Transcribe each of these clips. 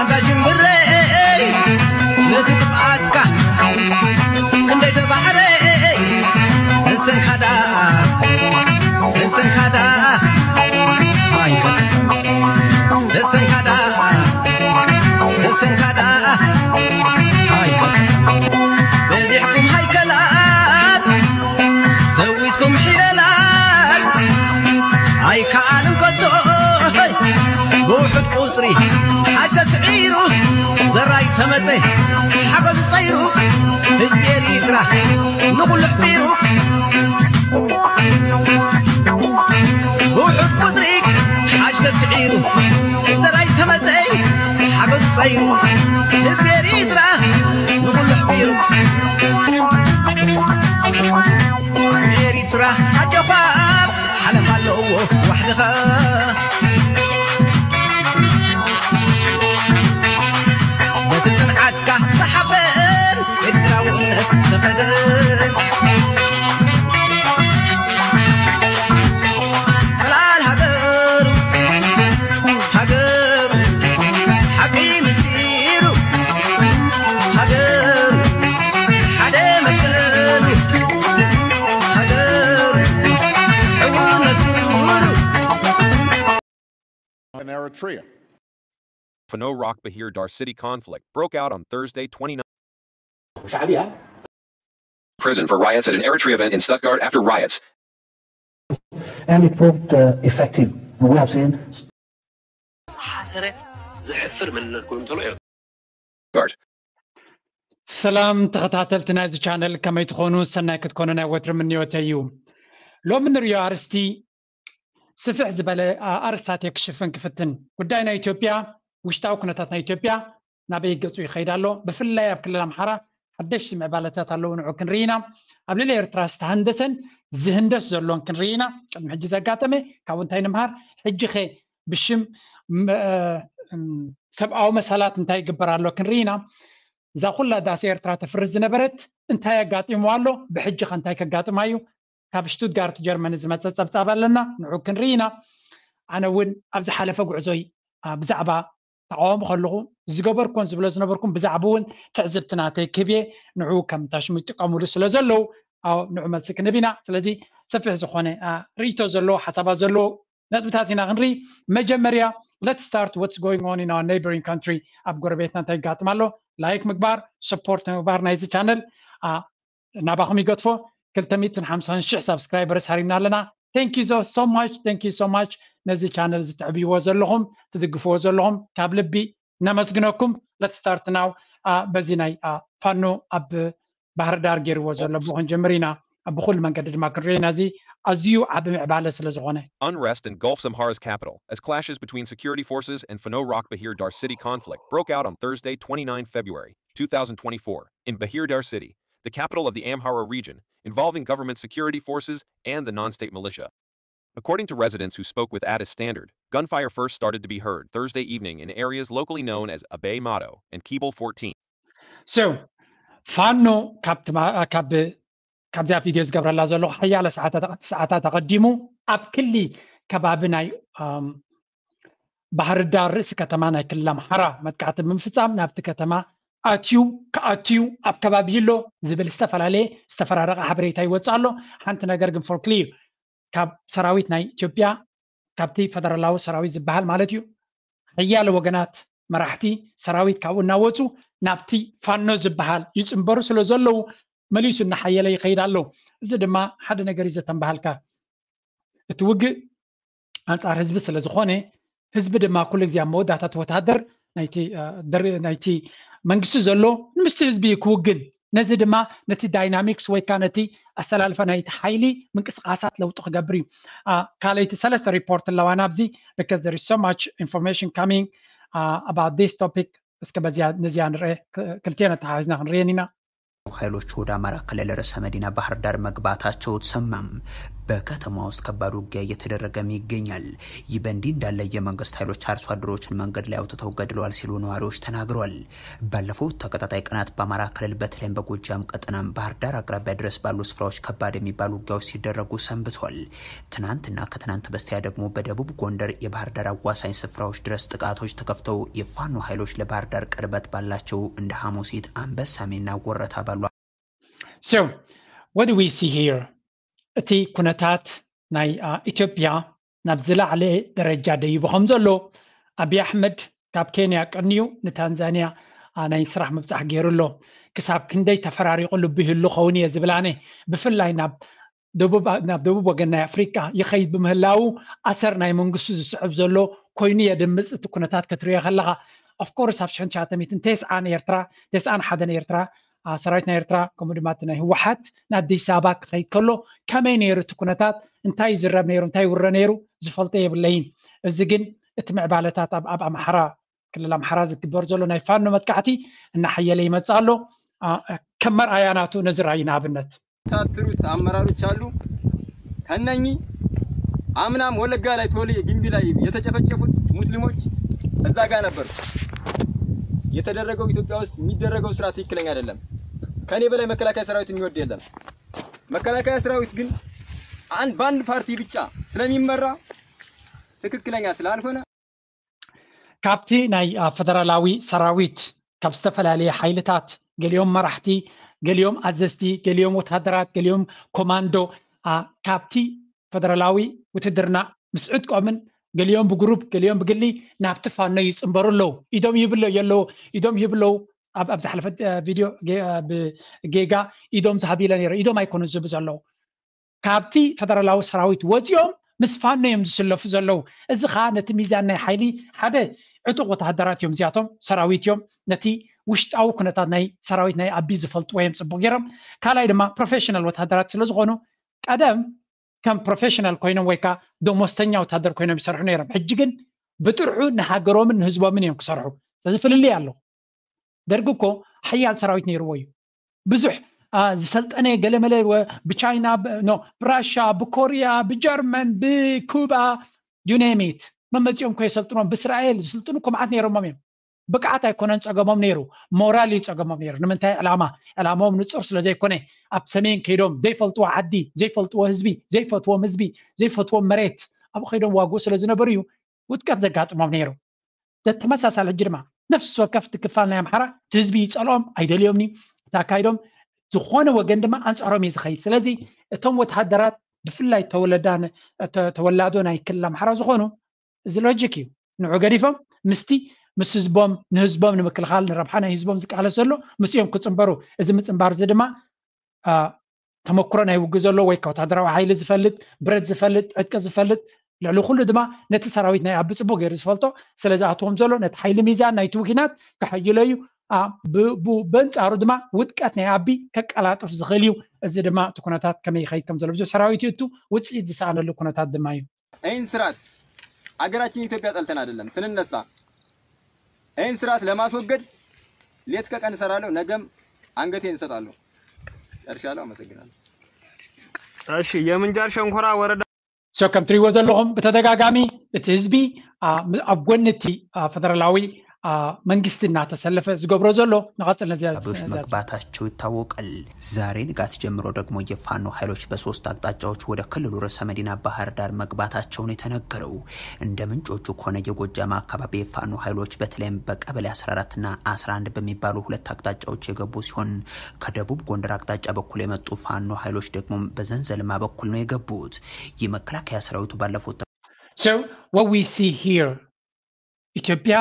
ኣንታ ሽምብረይ ነቲ ጥፍኣትካ ክንደይ ተባዕረ ሰሰንካ ደኣ ሰሰንካ ደኣ ኣይ ሰሰንካ ደኣ ሰሰንካ ደኣ ኣይ በዚሕኩም ሃይከላት ሰዊትኩም ሒደላት ኣይከኣልን ከቶ ብውሑድ ቁፅሪ ሓይተ ስዒሩ ዘራይ ተመፀ ሓገዙ ፀይሩ ህዝቢ ኤሪትራ ንኹሉ ኣሕቢሩ ብውሑድ ቁፅሪ ሓይተ ስዒሩ ዘራይ ተመፀ ሓገዙ ፀይሩ ህዝቢ ኤሪትራ ንኹሉ ኣሕቢሩ ኤሪትራ ኣጆኻ ሓለፍ ኣለዎ ዋሕድኻ በቲ ጽንዓትካ ዝሓበን ኤርትራውነት ተኸደን ጽላል ሃገሩ ሃገሩ ሓቂ ምስጢሩ ሃገሩ ሓደ መስቀሉ ሃገሩ ሕውነት ስውሩ in Eritrea. Fano Rock Bahir Dar City conflict broke out on Thursday, twenty-nine. ሻዕብያ Prison for riots at an Eritrea event in Stuttgart after riots. And it proved uh, effective. We have seen ሓሰረ ዘሕፍር መንነት ኮይኑ ተሎ እዮም Stuttgart. ሰላም ተኸታተልቲ ናይዚ ቻነል ከመይ ትኾኑ? ሰናይ ክትኮኑ ናይ ወትሪ ምንዮተይ እዩ። ሎሚ ንሪኦ ኣርስቲ ስፍሕ ዝበለ ኣርስታት የክሽፍን ክፍትን ጉዳይ ናይ ኢትዮጵያ ውሽጣዊ ኩነታት ናይ ኢትዮጵያ ናበይ ገፁ ይኸይድ ኣሎ? ብፍላይ ኣብ ክልል ኣምሓራ ሓደሽቲ ምዕባለታት ኣለዉ ንዑ ክንርኢ ኢና። ኣብ ልዕሊ ኤርትራ ዝተሃንደሰን ዝህንደስ ዘሎን ክንርኢ ኢና። ቅድሚ ሕጂ ዘጋጠመ ካብኡ እንታይ ንምሃር? ሕጂ ኸ ብሽም ሰብኣዊ መሳላት እንታይ ይግበር ኣሎ ክንርኢ ኢና። እዛ ኩላ ዳስ ኤርትራ ተፍርስ ዝነበረት እንታይ ኣጋጢምዋ ኣሎ? ብሕጂ ኸ እንታይ ከጋጥማ እዩ? ካብ ሽቱትጋርት ጀርመን ዝመፀ ፀብፃብ ኣለና፣ ንዑ ክንርኢ ኢና። ኣነ እውን ኣብ ዝሓለፈ ጉዕዞይ ብዛዕባ ተቃወሞ ከለኹ ዝገበርኩን ዝብሎ ዝነበርኩም ብዛዕባ እውን ትዕዝብቲ ናተይ ክህብ እየ። ንዑ ከም ታሽሙ ይጥቀሙሉ ስለ ዘለዉ ንዑ መልሲ ክንህብ ኢና። ስለዚ ሰፊሕ ዝኾነ ርእይቶ ዘለዎ ሓሳባት ዘለዎ ነጥብታት ኢና ክንርኢ። መጀመርያ let's start what's going on in our neighboring country። ኣብ ጎረቤትና እንታይ ይጋጥም ኣሎ? ላይክ ምግባር ሰፖርት ምግባር ናይዚ ቻነል ናባኹም ይገድፎ። ክልተ ሚእትን ሓምሳን ሽሕ ሳብስክራይበርስ ሃሪምና ኣለና። Thank you so much, thank you so much። ነዚ ቻነል እዚ ትዕብይዎ ዘለኹም ትድግፍዎ ዘለኹም ካብ ልቢ ነመስግነኩም። Let's start now። በዚ ናይ ፋኖ ኣብ ባህር ዳር ገይርዎ ዘሎ ብኡ ክንጀምር ኢና። ብኩሉ መንገዲ ድማ ክንሪኦ ኢና። እዚ ኣዝዩ ዓቢ ምዕባለ ስለ ዝኾነ። Unrest engulfs Amhara's capital as clashes between security forces and Fano Rock Bahir Dar City conflict broke out on Thursday, twenty-ninth February two thousand twenty-four, in Bahir Dar City, the capital of the Amhara region, involving government security forces and the non-state militia. According to residents who spoke with Addis Standard, gunfire first started to be heard Thursday evening in areas locally known as Abe Mato and Kibel fourteen. So ፋኖ ካብዚኣ ቪድዮ ዝገብረላ ዘለኹ ሓያለ ሰዓታት ኣቐዲሙ ኣብ ክሊ ከባቢ ናይ ባህር ዳር ርእሲ ከተማ ናይ ክልል ኣምሓራ መጥቃዕቲ ብምፍፃም ናብቲ ከተማ ኣትዩ ክኣትዩ ኣብ ከባቢ ኣሎ ዝብል ዝተፈላለየ ዝተፈራረቐ ሓበሬታ ይወፅእ ኣሎ። ሓንቲ ነገር ግን for clear ካብ ሰራዊት ናይ ኢትዮጵያ ካብቲ ፈደራላዊ ሰራዊት ዝበሃል ማለት እዩ ሓያለ ወገናት መራሕቲ ሰራዊት ካብኡ እናወፁ ናብቲ ፋኖ ዝበሃል ይፅንበሩ ስለ ዘለዉ መሊሱ እናሓየለ ይኸይድ ኣሎ። እዚ ድማ ሓደ ነገር እዩ ዘተንበሃልካ። እቲ ውግእ ኣንፃር ህዝቢ ስለ ዝኾነ ህዝቢ ድማ ኩሉ ግዜ ኣብ መወዳእታ እቲ ወታደር ናይቲ መንግስቲ ዘሎ ንምስቲ ህዝቢ ክውግን ነዚ ድማ ነቲ ዳይናሚክስ ወይ ከዓ ነቲ ኣሰላልፋ ናይቲ ሓይሊ ምንቅስቃሳት ለውጢ ክገብር እዩ። ካልኣይቲ ሰለስተ ሪፖርት ኣለዋ ናብዚ because there is so much information coming about this topic። እስከ በዚያ ነዚያ ንርአ ክልቴን ኣተሓሒዝና ክንርአን ኢና። ኃይሎች ወደ አማራ ክልል ርዕሰ መዲና ባህር ዳር መግባታቸው ተሰማ። በከተማ ውስጥ ከባድ ውጊያ እየተደረገም ይገኛል። ይህ በእንዲህ እንዳለ የመንግስት ኃይሎች አርሶ አደሮችን መንገድ ላይ አውጥተው ገድለዋል ሲሉ ነዋሪዎች ተናግረዋል። ባለፉት ተከታታይ ቀናት በአማራ ክልል በተለይም በጎጃም ቀጠናም ባህር ዳር አቅራቢያ ድረስ ባሉ ስፍራዎች ከባድ የሚባሉ ውጊያዎች ሲደረጉ ሰንብቷል። ትናንትና ከትናንት በስቲያ ደግሞ በደቡብ ጎንደር የባህር ዳር አዋሳኝ ስፍራዎች ድረስ ጥቃቶች ተከፍተው የፋኖ ኃይሎች ለባህር ዳር ቅርበት ባላቸው እንደ ሐሙሲት፣ አንበሳሜና ወረታ ባሉ So, what do we see here? እቲ ኩነታት ናይ ኢትዮጵያ ናብ ዝለዓለ ደረጃ ደይቡ ከም ዘሎ፣ ኣብይ ኣሕመድ ካብ ኬንያ ቀንዩ ንታንዛንያ ናይ ስራሕ ምብፃሕ ገይሩ ኣሎ። ክሳብ ክንደይ ተፈራሪቑ ልቡ ይህሉ ኸውን እየ ዝብል ኣነ። ብፍላይ ናብ ደቡብ ወገን ናይ ኣፍሪቃ ይኸይድ ብምህላው ኣሰር ናይ መንግስቱ ዝስዕብ ዘሎ ኮይኑ የድምፅ። እቲ ኩነታት ክትሪኦ ከለኻ፣ ኦፍኮርስ ኣብ ሽሕን ትሽዓተ ሚእትን ተስዓን ኤርትራ፣ ተስዓን ሓደን ኤርትራ፣ ሰራዊት ናይ ኤርትራ ከምኡ ድማ እቲ ናይ ህወሓት ንኣዲስ ኣበባ ክኸይድ ከሎ ከመይ ነይሩ እቲ ኩነታት፣ እንታይ ይዝረብ ነይሩ፣ እንታይ ይውረ ነይሩ ዝፈልጦ የብለይን። እዚ ግን እቲ ምዕባለታት ኣብ ኣምሓራ፣ ክልል ኣምሓራ ዝግበር ዘሎ ናይ ፋኖ መጥቃዕቲ እናሓየለ ይመፅእ ኣሎ። ከም መርኣያ ናቱ ነዚ ራእዩ ንኣብነት ታትሩት አመራሮች አሉ። ከነኚህ አምናም ወለጋ ላይ ቶሌ ግንቢ ላይ የተጨፈጨፉት ሙስሊሞች እዛ ጋር ነበር። የተደረገው ኢትዮጵያ ውስጥ የሚደረገው ስራ ትክክለኛ አይደለም። ከኔ በላይ መከላከያ ሰራዊት የሚወድ የለም። መከላከያ ሰራዊት ግን አንድ በአንድ ፓርቲ ብቻ ስለሚመራ ትክክለኛ ስላልሆነ ካብቲ ናይ ፈደራላዊ ሰራዊት ካብ ዝተፈላለየ ሓይልታት፣ ገሊኦም መራሕቲ፣ ገሊኦም ኣዘዝቲ፣ ገሊኦም ወታደራት፣ ገሊኦም ኮማንዶ፣ ካብቲ ፈደራላዊ ውትድርና ምስ ዕጥቆምን ገሊኦም ብግሩፕ ገሊኦም ብግሊ ናብቲ ፋኖ ይፅንበሩ ኣለዉ። ኢዶም ይብሎ የለዉ፣ ኢዶም ይብለዉ። ኣብ ዝሓለፈ ቪድዮ ጌጋ ኢዶም ዝሃብ ኢለ ነይረ። ኢዶም ኣይኮኑ ዝህቡ ዘለዉ። ካብቲ ፈደራላዊ ሰራዊት ወፂኦም ምስ ፋኖ እዮም ዝስለፉ ዘለዉ። እዚ ከዓ ነቲ ሚዛን ናይ ሓይሊ፣ ሓደ ዕጡቕ ወተሃደራት እዮም እዚኣቶም፣ ሰራዊት እዮም። ነቲ ውሽጣዊ ኩነታት ናይ ሰራዊት ናይ ኣቢ ዝፈልጥዎ እዮም ፅቡቅ ገይሮም። ካልኣይ ድማ ፕሮፌሽናል ወተሃደራት ስለዝኾኑ ቀደም ከም ፕሮፌሽናል ኮይኖም ወይ ከዓ ደሞዝተኛ ወታደር ኮይኖም ይሰርሑ ነይሮም። ሕጂ ግን ብጥርሑ ንሃገሮምን ንህዝቦምን እዮም ክሰርሑ። ስለዚ ፍልልይ ኣሎ። ደርጊ እኮ ሓያል ሰራዊት ነይርዎ እዩ። ብዙሕ ዝሰልጠነ ገለመለ ብቻይና፣ ብራሻ፣ ብኮሪያ፣ ብጀርመን፣ ብኩባ፣ you name it፣ መመፂኦም እኮ የሰልጥኖም። ብእስራኤል ዝስልጥኑ እኮ መዓት ነይሮሞም እዮም። ብቅዓት ኣይኮነን ፀገሞም ነይሩ፣ ሞራል እዩ ፀገሞም ነይሩ። ንምንታይ? ዕላማ፣ ዕላማኦም ንፁር ስለዘይኮነ፣ ኣብ ሰሜን ከይዶም ዘይፈልጥዎ ዓዲ፣ ዘይፈልጥዎ ህዝቢ፣ ዘይፈትዎም ህዝቢ፣ ዘይፈትዎም መሬት ኣብኡ ከይዶም ዋግኡ ስለዝነበሩ እዩ ውድቀት ዘጋጥሞም ነይሩ። ተመሳሳሊ ሕጂ ድማ ነፍሲ ወከፍ እቲ ክፋል ናይ ኣምሓራ እቲ ህዝቢ ይፀልኦም፣ ኣይደልዮምኒ። እቲ ኣካይዶም ዝኾነ ወገን ድማ ኣንፃሮም እዩ ዝኸይድ። ስለዚ እቶም ወተሃደራት ብፍላይ ተወላዶ ናይ ክልል ኣምሓራ ዝኾኑ እዚ ሎጂክ እዩ። ንዑ ገዲፎም ምስቲ ምስ ህዝቦም ንህዝቦም ንምክልኻል ንረብሓ ናይ ህዝቦም ዝቃለስ ዘሎ ምስኦም ክፅንበሩ። እዚ ምፅንባር እዚ ድማ ተመክሮ ናይ ውግእ ዘሎ ወይ ወታደራዊ ሓይሊ ዝፈልጥ፣ ብረት ዝፈልጥ፣ ዕጥቂ ዝፈልጥ፣ ልዕሊ ኩሉ ድማ ነቲ ሰራዊት ናይ ኣቢ ፅቡቅ ገይሩ ዝፈልጦ ስለ ዝኣትዎም ዘሎ ነቲ ሓይሊ ሚዛን ናይቲ ውኪናት ከሐይሎ እዩ። በንፃሩ ድማ ውድቀት ናይ ኣቢ ከቀላጥፍ ዝኽእል እዩ። እዚ ድማ እቲ ኩነታት ከመይ ይኸይድ ከም ዘሎ ብዙሕ ሰራዊት ይእቱ፣ ውፅኢት ዝሰኣነሉ ኩነታት ድማ እዩ። ይህን ስርዓት አገራችን ኢትዮጵያ ጠልተን አይደለም ስንነሳ፣ ይህን ስርዓት ለማስወገድ ሌት ከቀን እሰራለሁ። ነገም አንገቴን እሰጣለሁ። ጨርሻለሁ። አመሰግናለሁ። እሺ፣ የምንጃር ሸንኮራ ወረዳ ሰው ከም ትሪዎ ዘለኹም ብተደጋጋሚ እቲ ህዝቢ ኣብ ጎኒ እቲ ፈደራላዊ መንግስቲ እናተሰለፈ ዝገብሮ ዘሎ ንቐፅል ነዚያ መግባታቸው ይታወቃል። ዛሬ ንጋት ጀምሮ ደግሞ የፋኖ ኃይሎች በሶስት አቅጣጫዎች ወደ ክልሉ ርዕሰ መዲና ባህር ዳር መግባታቸውን የተነገረው። እንደ ምንጮቹ ከሆነ የጎጃም አካባቢ የፋኖ ኃይሎች በተለይም በቀበሌ አስራ አራት እና አስራ አንድ በሚባሉ ሁለት አቅጣጫዎች የገቡ ሲሆን ከደቡብ ጎንደር አቅጣጫ በኩል የመጡ ፋኖ ኃይሎች ደግሞ በዘንዘልማ በኩል ነው የገቡት። የመከላከያ ሰራዊቱ ባለፉት So what we see here ኢትዮጵያ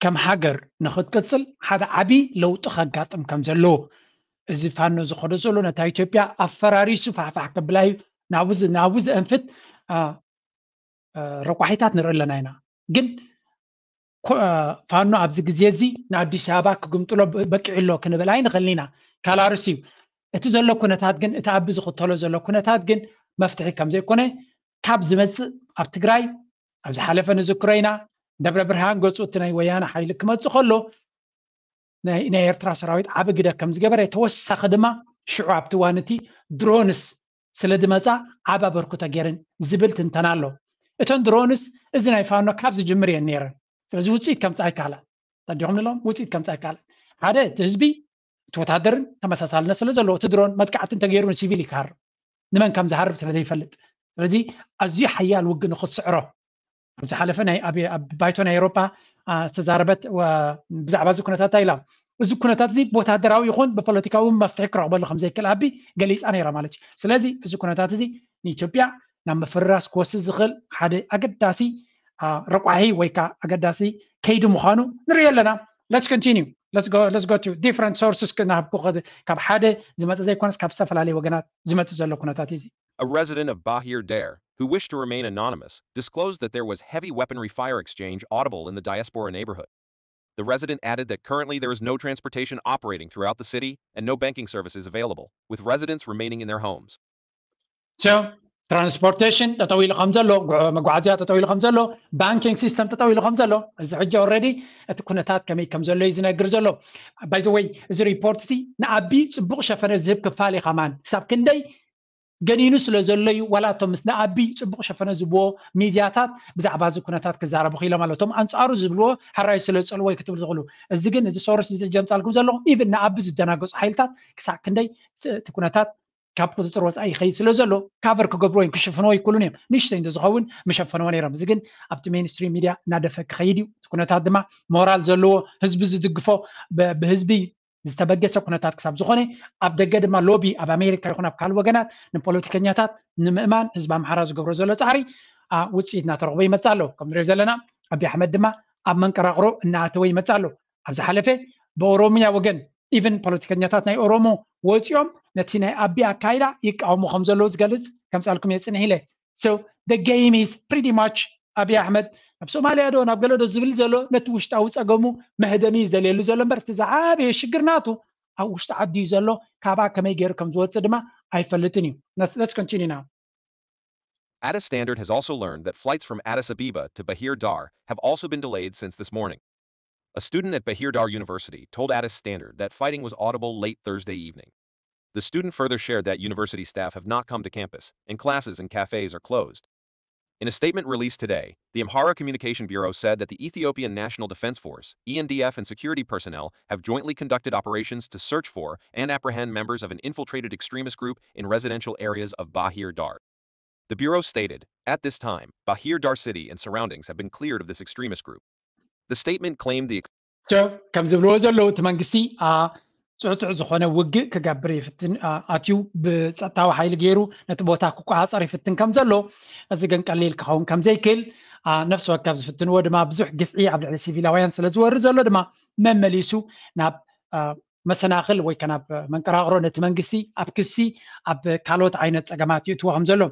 ከም ሃገር ንክትቅፅል ሓደ ዓብዪ ለውጢ ከጋጥም ከም ዘለዎ እዚ ፋኖ ዝኸዶ ዘሎ ነታ ኢትዮጵያ ኣፈራሪሱ ፋሕፋሕ ከብላ እዩ። ናብዚ ዘእንፍት ረቋሒታት ንርኢ ኣለና ኢና። ግን ፋኖ ኣብዚ ግዜ እዚ ንኣዲስ ኣበባ ክግምጥሎ በቂዑ ኣሎ ክንብል ኣይንኽእልን ኢና። ካልእ ኣርእስቲ እዩ። እቲ ዘሎ ኩነታት ግን እቲ ኣቢ ዝኽተሎ ዘሎ ኩነታት ግን መፍትሒ ከም ዘይኮነ ካብ ዝመፅእ ኣብ ትግራይ ኣብ ዝሓለፈ ንዝክሮ ኢና። ደብረ ብርሃን ገፁ እቲ ናይ ወያነ ሓይሊ ክመፅእ ከሎ ናይ ኤርትራ ሰራዊት ዓቢ ግደ ከም ዝገበረ ተወሳኺ ድማ ሽዑ ኣብቲ እዋን እቲ ድሮንስ ስለ ዝመፃ ዓብ ኣበርክቶ ገይረን ዝብል ትንተና ኣሎ። እተን ድሮንስ እዚ ናይ ፋኖ ካብ ዝጅምር እየን ነይረን። ስለዚ ውፅኢት ከምፃ ኣይከኣላን። ተዲኹም ንሎም ውፅኢት ከምፃ ኣይከኣላን። ሓደ እቲ ህዝቢ እቲ ወታደርን ተመሳሳልነት ስለ ዘለዎ እቲ ድሮን መጥቃዕቲ እንተገይሩ ንሲቪል ይካር ንመን ከም ዝሃርብ ስለ ዘይፈልጥ። ስለዚ ኣዝዩ ሓያል ውግ ንክትስዕሮ ኣብ ዝሓለፈ ናይ ኣብ ኣብ ባይቶ ናይ ኤውሮጳ ዝተዛረበት ብዛዕባ እዚ ኩነታት እንታይ ኢላ? እዚ ኩነታት እዚ ብወታደራዊ ይኹን ብፖለቲካዊ መፍትሒ ክረኽበሉ ከም ዘይክእል ኣቢ ገሊፃ ነይራ ማለት እዩ። ስለዚ እዚ ኩነታት እዚ ንኢትዮጵያ ናብ ምፍርራስ ክወስድ ዝኽእል ሓደ ኣገዳሲ ረቋሒ ወይ ከዓ ኣገዳሲ ከይዲ ምዃኑ ንሪኦ ኣለና። Let's continue. Let's go, let's go to different sources ክናሃብኩ ካብ ሓደ ዝመፀ ዘይኮነስ ካብ ዝተፈላለዩ ወገናት ዝመፅእ ዘሎ ኩነታት እዩ። A resident of Bahir Dar, who wished to remain anonymous, disclosed that there was heavy weaponry fire exchange audible in the diaspora neighborhood. The resident added that currently there is no transportation operating throughout the city and no banking services available, with residents remaining in their homes. So, transportation ጠጠው ኢሉ ከም ዘሎ፣ መጓዓዝያ ጠጠው ኢሉ ከም ዘሎ፣ banking system ጠጠው ኢሉ ከም ዘሎ፣ እዚ ሕጂ already እቲ ኩነታት ከመይ ከም ዘሎ እዩ ዝነግር ዘሎ። By the way፣ እዚ ሪፖርት እዚ ንኣቢ ፅቡቕ ሸፈነ ዝህብ ክፋል እዩ። ከማን ክሳብ ክንደይ ገኒኑ ስለ ዘሎ እዩ። ዋላ እቶም ምስ ንኣቢ ፅቡቕ ሸፈነ ዝብዎ ሚድያታት ብዛዕባ እዚ ኩነታት ክዛረቡ ክኢሎም ኣሎ። እቶም ኣንፃሩ ዝብልዎ ሕራይ ስለ ዝፀልዎ እዩ ክትብል ዝኽእሉ። እዚ ግን እዚ ሶርስ እዚ ጀምፃልኩም ዘለኹ ኢቭን ንኣቢ ዝደናገፁ ሓይልታት ክሳብ ክንደይ እቲ ኩነታት ካብ ቁፅፅር ወፃኢ ይኸይድ ስለ ዘሎ ካቨር ክገብርዎ እዮም ክሽፍንዎ ይክእሉን እዮም። ንእሽተይ እንተዝኸውን ምሸፈንዎ ነይሮም። እዚ ግን ኣብቲ ሜንስትሪም ሚድያ እናደፈ ክኸይድ እዩ። እቲ ኩነታት ድማ ሞራል ዘለዎ ህዝቢ ዝድግፎ ብህዝቢ ዝተበገሰ ኩነታት ክሳብ ዝኾነ ኣብ ደገ ድማ ሎቢ ኣብ ኣሜሪካ ይኹን ኣብ ካልእ ወገናት ንፖለቲከኛታት ንምእማን ህዝቢ ኣምሓራ ዝገብሮ ዘሎ ፃዕሪ ውፅኢት እናተረኽቦ ይመፅእ ኣሎ። ከም ንሪኦ ዘለና ኣቢ ኣሕመድ ድማ ኣብ መንቀራቕሮ እናኣተወ ይመፅእ ኣሎ። ኣብ ዝሓለፈ ብኦሮሚያ ወገን ኢቨን ፖለቲከኛታት ናይ ኦሮሞ ወፂኦም ነቲ ናይ ኣቢ ኣካይዳ ይቃወሙ ከም ዘለዉ ዝገልፅ ከምፃልኩም እየ ፅንሕ ኢለ። So the game is pretty much ኣቢ ኣሕመድ ናብ ሶማልያ ዶ ናብ ገለ ዶ ዝብል ዘሎ ነቲ ውሽጣዊ ፀገሙ መህደሚ እዩ ዝደልየሉ ዘሎ እምበር እቲ ዝዓበየ ሽግር ናቱ ኣብ ውሽጢ ዓዲ እዩ ዘሎ። ካብኣ ከመይ ገይሩ ከም ዝወፅእ ድማ ኣይፈልጥን እዩ። Let's continue now. Addis Standard has also learned that flights from Addis Ababa to Bahir Dar have also been delayed since this morning. A student at Bahir Dar University told Addis Standard that fighting was audible late Thursday evening. The student further shared that university staff have not come to campus, and classes and cafes are closed. In a statement released today, the Amhara Communication Bureau said that the Ethiopian National Defense Force, E N D F, and security personnel have jointly conducted operations to search for and apprehend members of an infiltrated extremist group in residential areas of Bahir Dar. The bureau stated, at this time, Bahir Dar city and surroundings have been cleared of this extremist group. The statement claimed the ከም ዝብልዎ ዘለዉ እቲ መንግስቲ ፅዕፅዕ ዝኾነ ውግእ ክገብር ይፍትን ኣትዩ ብፀጥታዊ ሓይሊ ገይሩ ነቲ ቦታ ክቆፃፀር ይፍትን ከም ዘሎ፣ እዚ ግን ቀሊል ክኸውን ከም ዘይክእል፣ ነፍሲ ወከፍ ዝፍትንዎ ድማ ብዙሕ ግፍዒ ኣብ ልዕሊ ሲቪላውያን ስለ ዝወርድ ዘሎ ድማ መመሊሱ ናብ መሰናኽል ወይ ከ ናብ መንቀራቕሮ ነቲ መንግስቲ ኣብ ክሲ ኣብ ካልኦት ዓይነት ፀገማት ይእትዎ ከም ዘሎ።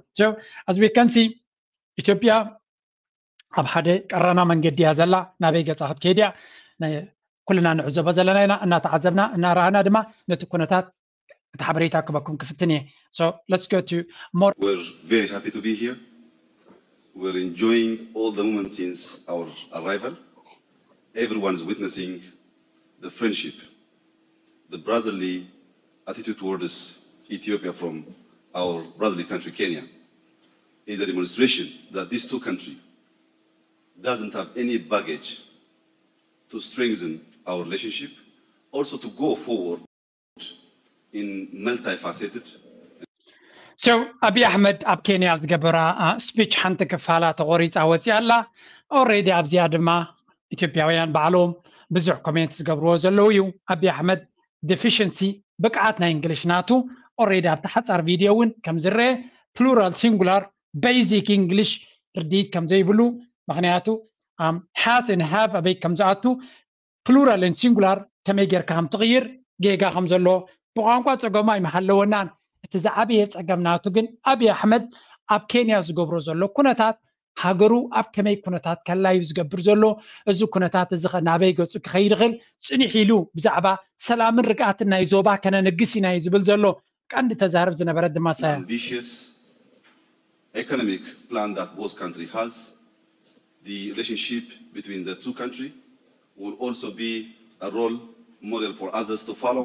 As we can see ኢትዮጵያ ኣብ ሓደ ቀራና መንገዲ እያ ዘላ። ናበይ ገፃ ክትከይድ እያ? ኩልና ንዕዘቦ ዘለና ኢና። እናተዓዘብና እናረኣና ድማ ነቲ ኩነታት እቲ ሓበሬታ ክበኩም ክፍትን እየ። So let's go to more. We're very happy to be here. We're enjoying all the moments since our arrival. Everyone is witnessing the friendship, the brotherly attitude towards Ethiopia from our brotherly country Kenya is a demonstration that these two countries doesn't have any baggage to strengthen our relationship, also to go forward in multifaceted. So ኣቢ ኣሕመድ ኣብ ኬንያ ዝገበራ ስፒች ሓንቲ ክፋላ ተቆሪፃ ወፂኣ ኣላ። Already ኣብዚኣ ድማ ኢትዮጵያውያን ባዕሎም ብዙሕ ኮሜንት ዝገብርዎ ዘለዉ እዩ። ኣቢ ኣሕመድ ዴፊሽንሲ ብቅዓት ናይ እንግሊሽ ናቱ already ኣብቲ ሓፃር ቪድዮ እውን ከም ዝረአ plural singular basic English ርድኢት ከም ዘይብሉ ምክንያቱ has and have ኣበይ ከም ዝኣቱ plural and singular ከመይ ጌርካ ከም ትቕይር ጌጋ ከም ዘሎ ብቋንቋ ፀገሙ ኣይምሃለወናን። እቲ ዝዓበየ ፀገም ናቱ ግን ኣቢ ኣሕመድ ኣብ ኬንያ ዝገብሮ ዘሎ ኩነታት ሃገሩ ኣብ ከመይ ኩነታት ከላ እዩ ዝገብር ዘሎ፣ እዚ ኩነታት እዚ ኸ ናበይ ገፁ ክኸይድ ይኽእል፣ ፅንሕ ኢሉ ብዛዕባ ሰላምን ርግኣትን ናይ ዞባ ከነንግስ ኢና እዩ ዝብል ዘሎ። ቀንዲ ተዛርብ ዝነበረት ድማ ሳያ ambitious economic plan that both country has, the relationship between the two country will also be a role model for others to follow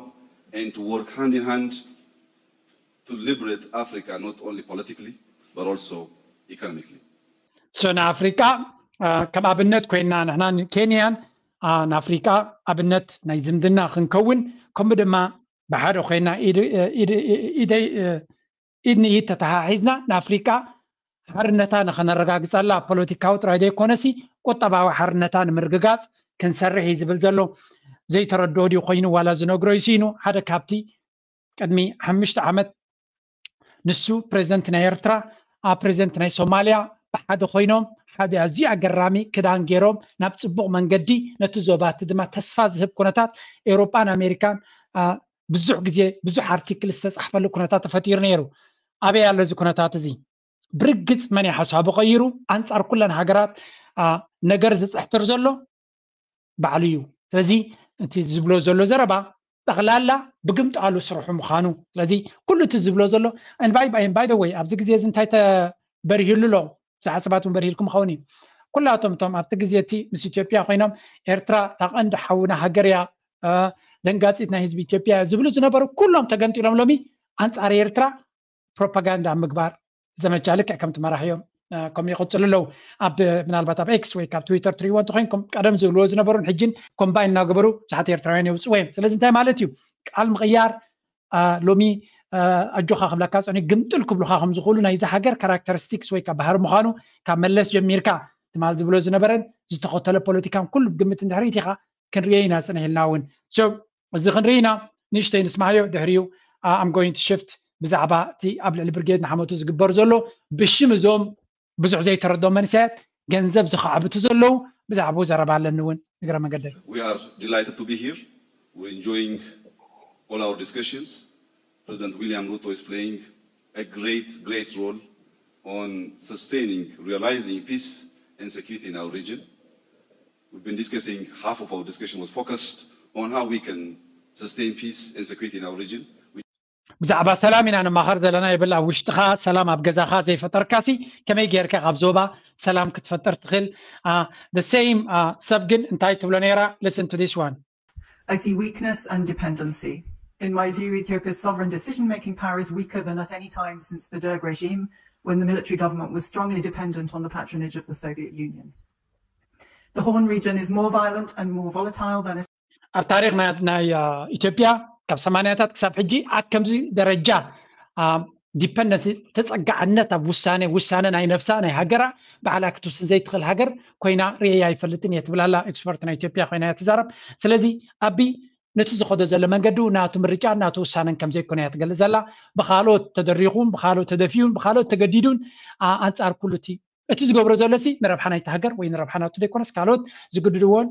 and to work hand in hand to liberate Africa, not only politically, but also economically. So ንኣፍሪቃ ከም ኣብነት ኮይና ንሕና ኬንያን ንኣፍሪቃ ኣብነት ናይ ዝምድና ክንከውን፣ ከምኡ ድማ ብሓደ ኮይና ኢድ ንኢድ ተተሓሒዝና ንኣፍሪቃ ሓርነታ ንኸነረጋግፀላ ፖለቲካዊ ጥራይ ዘይኮነሲ ቁጠባዊ ሓርነታ ንምርግጋፅ ክንሰርሕ እዩ ዝብል ዘሎ። ዘይተረድኦ ድዩ ኮይኑ ዋላ ዝነግሮ ይስኢኑ። ሓደ ካብቲ ቅድሚ ሓሙሽተ ዓመት ንሱ ፕሬዚደንት ናይ ኤርትራ ኣብ ፕሬዚደንት ናይ ሶማልያ ብሓደ ኮይኖም ሓደ ኣዝዩ ኣገራሚ ክዳን ገይሮም ናብ ፅቡቕ መንገዲ ነቲ ዞባ እቲ ድማ ተስፋ ዝህብ ኩነታት ኤውሮጳን ኣሜሪካን ብዙሕ ግዜ ብዙሕ ኣርቲክል ዝተፃሕፈሉ ኩነታት ተፈጢሩ ነይሩ። ኣበይ ኣሎ እዚ ኩነታት እዚ? ብርግፅ መን ሓሳቡ ቀይሩ ኣንፃር ኩለን ሃገራት ነገር ዝፅሕትር ዘሎ ባዕሉ እዩ። ስለዚ እቲ ዝብሎ ዘሎ ዘረባ ጠቕላላ ብግምጣሉ ስርሑ ምዃኑ። ስለዚ ኩሉ እቲ ዝብሎ ዘሎ by the way ኣብዚ ግዜ እዚ እንታይ ተበርሂሉ ኣሎ? ብዙሓት ሰባት እውን በርሂልኩም ይኸውን እዩ። ኩላቶም እቶም ኣብቲ ግዜ እቲ ምስ ኢትዮጵያ ኮይኖም ኤርትራ እታ ቀንዲ ሓውና ሃገር እያ፣ ደንጋፂት ናይ ህዝቢ ኢትዮጵያ እያ ዝብሉ ዝነበሩ ኩሎም ተገምጢሎም ሎሚ ኣንፃር ኤርትራ ፕሮፓጋንዳ ኣብ ምግባር ዘመቻ ልክዕ ከምቲ መራሕዮም ከምኡ ይቕፅሉ ኣለዉ። ኣብ ምናልባት ኣብ ኤክስ ወይ ካብ ትዊተር ትሪእዎ እንተኮይንኩም ቀደም ዝብልዎ ዝነበሩን ሕጂን ኮምባይን እናገበሩ ብዙሓት ኤርትራውያን የውፅዎ እዮም። ስለዚ እንታይ ማለት እዩ? ቃል ምቕያር ሎሚ ኣጆኻ ክብለካ ፀኒ ግምጥል ክብሉካ ከምዝኽእሉ ናይዚ ሃገር ካራክተሪስቲክስ ወይ ካብ ባህሪ ምዃኑ ካብ መለስ ጀሚርካ ትማል ዝብሎ ዝነበረን ዝተኸተሎ ፖለቲካን ኩሉ ግምት እንድሕር ኢኻ ክንሪኦ ኢና ፅንሕ ኢልና እውን እዚ ክንርኢ ኢና። ንእሽተይ ንስማዕዮ ድሕሪኡ I'm going to shift ብዛዕባ እቲ ኣብ ልዕሊ ብርጌድ ንሓመቱ ዝግበር ዘሎ ብሽም እዞም ብዙሕ ዘይተረድኦም መንእሰያት ገንዘብ ዝኸዕብቱ ዘለዉ ብዛዕባኡ ዘረባ ኣለኒ እውን እግረ መገደይ። We are delighted to be here. We're enjoying all our discussions. President William Ruto is playing a great, great role on sustaining, realizing peace and security in our region. We've been discussing, half of our discussion was focused on how we can sustain peace and security in our region. ብዛዕባ ሰላም ኢና ንማኸር ዘለና ይብል። ኣብ ውሽጥኻ ሰላም ኣብ ገዛኻ ዘይፈጠርካሲ ከመይ ጌርካ ካብ ዞባ ሰላም ክትፈጥር ትኽእል? The same ሰብ ግን እንታይ ትብሎ ነይራ? Listen to this one. I see weakness and dependency. In my view, Ethiopia's sovereign decision-making power is weaker than at any time since the Derg regime, when the military government was strongly dependent on the patronage of the Soviet Union. The Horn region is more violent and more volatile than it ኣብ ታሪክ ናይ ኢትዮጵያ ካብ ሰማንያታት ክሳብ ሕጂ ኣብ ከምዚ ደረጃ ዲፐንደንሲ ተፀጋዕነት ኣብ ውሳነ ውሳነ ናይ ነብሳ ናይ ሃገራ ባዕላ ክትውስን ዘይትኽእል ሃገር ኮይና ርእየ ኣይፈልጥን እየ ትብል ኣላ። ኤክስፐርት ናይ ኢትዮጵያ ኮይና እያ ትዛረብ። ስለዚ ኣቢ ነቲ ዝኸዶ ዘሎ መንገዲ ናቱ ምርጫ ናቱ ውሳነን ከም ዘይኮነ እያ ትገልጽ ዘላ። ብኻልኦት ተደሪኹን ብኻልኦት ተደፊኡን ብኻልኦት ተገዲዱን ኣንጻር ኩሉ እቲ እቲ ዝገብሮ ዘሎ ሲ ንረብሓ ናይቲ ሃገር ወይ ንረብሓ ናቱ ዘይኮነስ ካልኦት ዝግድድዎን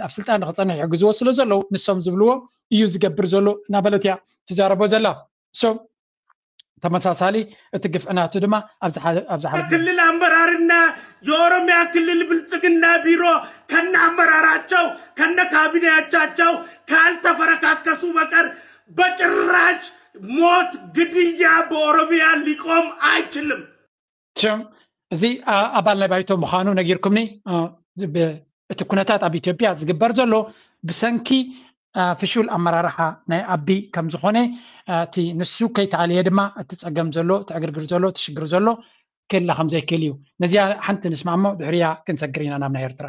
ኣብ ስልጣን ንክፀንሕ ይሕግዝዎ ስለ ዘለዉ ንሶም ዝብልዎ እዩ ዝገብር ዘሎ እናበለት እያ ትዛረቦ ዘላ። So ተመሳሳሊ እቲ ግፍዒ ናቱ ድማ ኣብዚ ሓ- ኣብዚ ሓለፈ ክልል አመራርና የኦሮሚያ ክልል ብልጽግና ቢሮ ከነ አመራራቸው ከነ ካቢኔያቻቸው ካልተፈረካከሱ በቀር በጭራሽ ሞት፣ ግድያ በኦሮሚያ ሊቆም አይችልም። ሽም እዚ አ- ኣባል ናይ ባይቶ ምዃኑ ነጊርኩምኒ። አ፣ እዚ ብ- እቲ ኩነታት ኣብ ኢትዮጵያ ዝግበር ዘሎ ብሰንኪ አ፣ ፍሹል ኣመራርሓ ናይ ኣቢ ከም ዝኾነ አ፣ እቲ ንሱ ከይተኣልየ ድማ እቲ ጸገም ዘሎ እቲ ዕግርግር ዘሎ እቲ ሽግር ዘሎ ክህላ ከም ዘይክእል እዩ። ነዚኣ ሓንቲ ንስማዕሞ ድሕሪያ ክንሰግር ኢና ናብ ናይ ኤርትራ።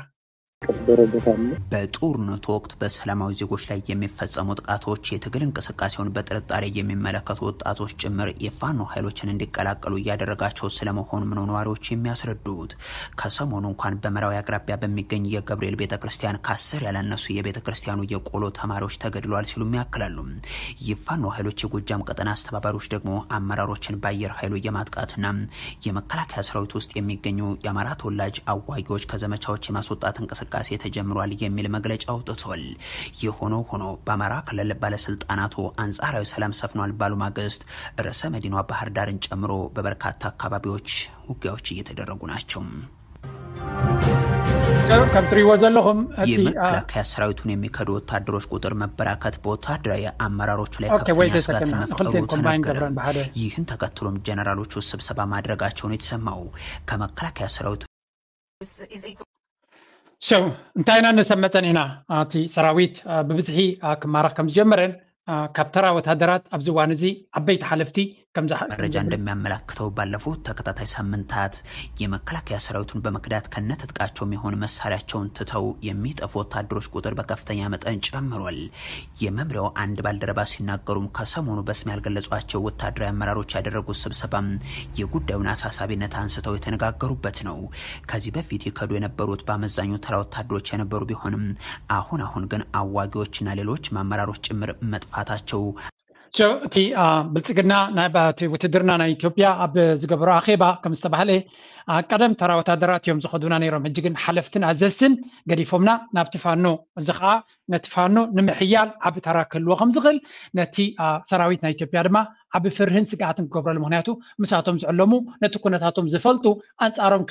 ደረጃ ካለ በጦርነቱ ወቅት በሰላማዊ ዜጎች ላይ የሚፈጸሙ ጥቃቶች የትግል እንቅስቃሴውን በጥርጣሬ የሚመለከቱ ወጣቶች ጭምር የፋኖ ኃይሎችን እንዲቀላቀሉ እያደረጋቸው ስለመሆኑም ነው ነዋሪዎች የሚያስረዱት። ከሰሞኑ እንኳን በመራዊ አቅራቢያ በሚገኝ የገብርኤል ቤተክርስቲያን ከአስር ያላነሱ የቤተክርስቲያኑ የቆሎ ተማሪዎች ተገድለዋል ሲሉም ያክላሉ። የፋኖ ኃይሎች የጎጃም ቀጠና አስተባባሪዎች ደግሞ አመራሮችን በአየር ኃይሉ የማጥቃትና የመከላከያ ሰራዊት ውስጥ የሚገኙ የአማራ ተወላጅ አዋጊዎች ከዘመቻዎች የማስወጣት እንቅስቃሴ ተጀምሯል የሚል መግለጫ አውጥቷል። የሆነው ሆኖ በአማራ ክልል ባለስልጣናቱ አንጻራዊ ሰላም ሰፍኗል ባሉ ማግስት ርዕሰ መዲናዋ ባህር ዳርን ጨምሮ በበርካታ አካባቢዎች ውጊያዎች እየተደረጉ ናቸው። ከም ትሪእዎ ዘለኹም እቲ አ፣ የመከላከያ ሰራዊቱን የሚከዱ ወታደሮች ቁጥር መበራከት በወታደራዊ አመራሮቹ ላይ Okay, wait ከፍተኛ a second. ስጋትን መፍጠሩ ክልቴን ኮምባይን ተነገረ። ገብረን ብሓደ። ይህን ተከትሎም ጀነራሎቹ ስብሰባ ማድረጋቸውን የተሰማው ከመከላከያ ሰራዊቱ So እንታይ ኢና ንሰብ መፀን ኢና እቲ ሰራዊት አ፣ ብብዝሒ አ፣ ክማረኽ ከም ዝጀመረን ካብ ተራ ወታደራት ኣብዚ እዋን እዚ ዓበይቲ ሓለፍቲ ከምዛ መረጃ እንደሚያመላክተው ባለፉት ተከታታይ ሳምንታት የመከላከያ ሰራዊቱን በመክዳት ከነትጥቃቸው የሚሆን መሳሪያቸውን ትተው የሚጠፉ ወታደሮች ቁጥር በከፍተኛ መጠን ጨምሯል። የመምሪያው አንድ ባልደረባ ሲናገሩም ከሰሞኑ በስም ያልገለጿቸው ወታደራዊ አመራሮች ያደረጉት ስብሰባ የጉዳዩን አሳሳቢነት አንስተው የተነጋገሩበት ነው። ከዚህ በፊት ይከዱ የነበሩት በአመዛኙ ተራ ወታደሮች የነበሩ ቢሆንም አሁን አሁን ግን አዋጊዎችና ሌሎች አመራሮች ጭምር መጥፋታቸው እቲ ብልፅግና እቲ ውትድርና ናይ ኢትዮጵያ ኣብ ዝገበሮ ኣኼባ ከም ዝተባህለ ቀደም ተራ ወታደራት እዮም ዝኸዱና ነይሮም። ሕጂ ግን ሓለፍትን ኣዘዝትን ገዲፎምና ናብቲ ፋኖ፣ እዚ ከዓ ነቲ ፋኖ ንምሕያል ዓቢ ተራ ክህልዎ ከም ዝኽእል ነቲ ሰራዊት ናይ ኢትዮጵያ ድማ ዓቢ ፍርህን ስግኣትን ክገብረሉ፣ ምክንያቱ ምሳቶም ዝዕለሙ ነቲ ኩነታቶም ዝፈልጡ ኣንፃሮም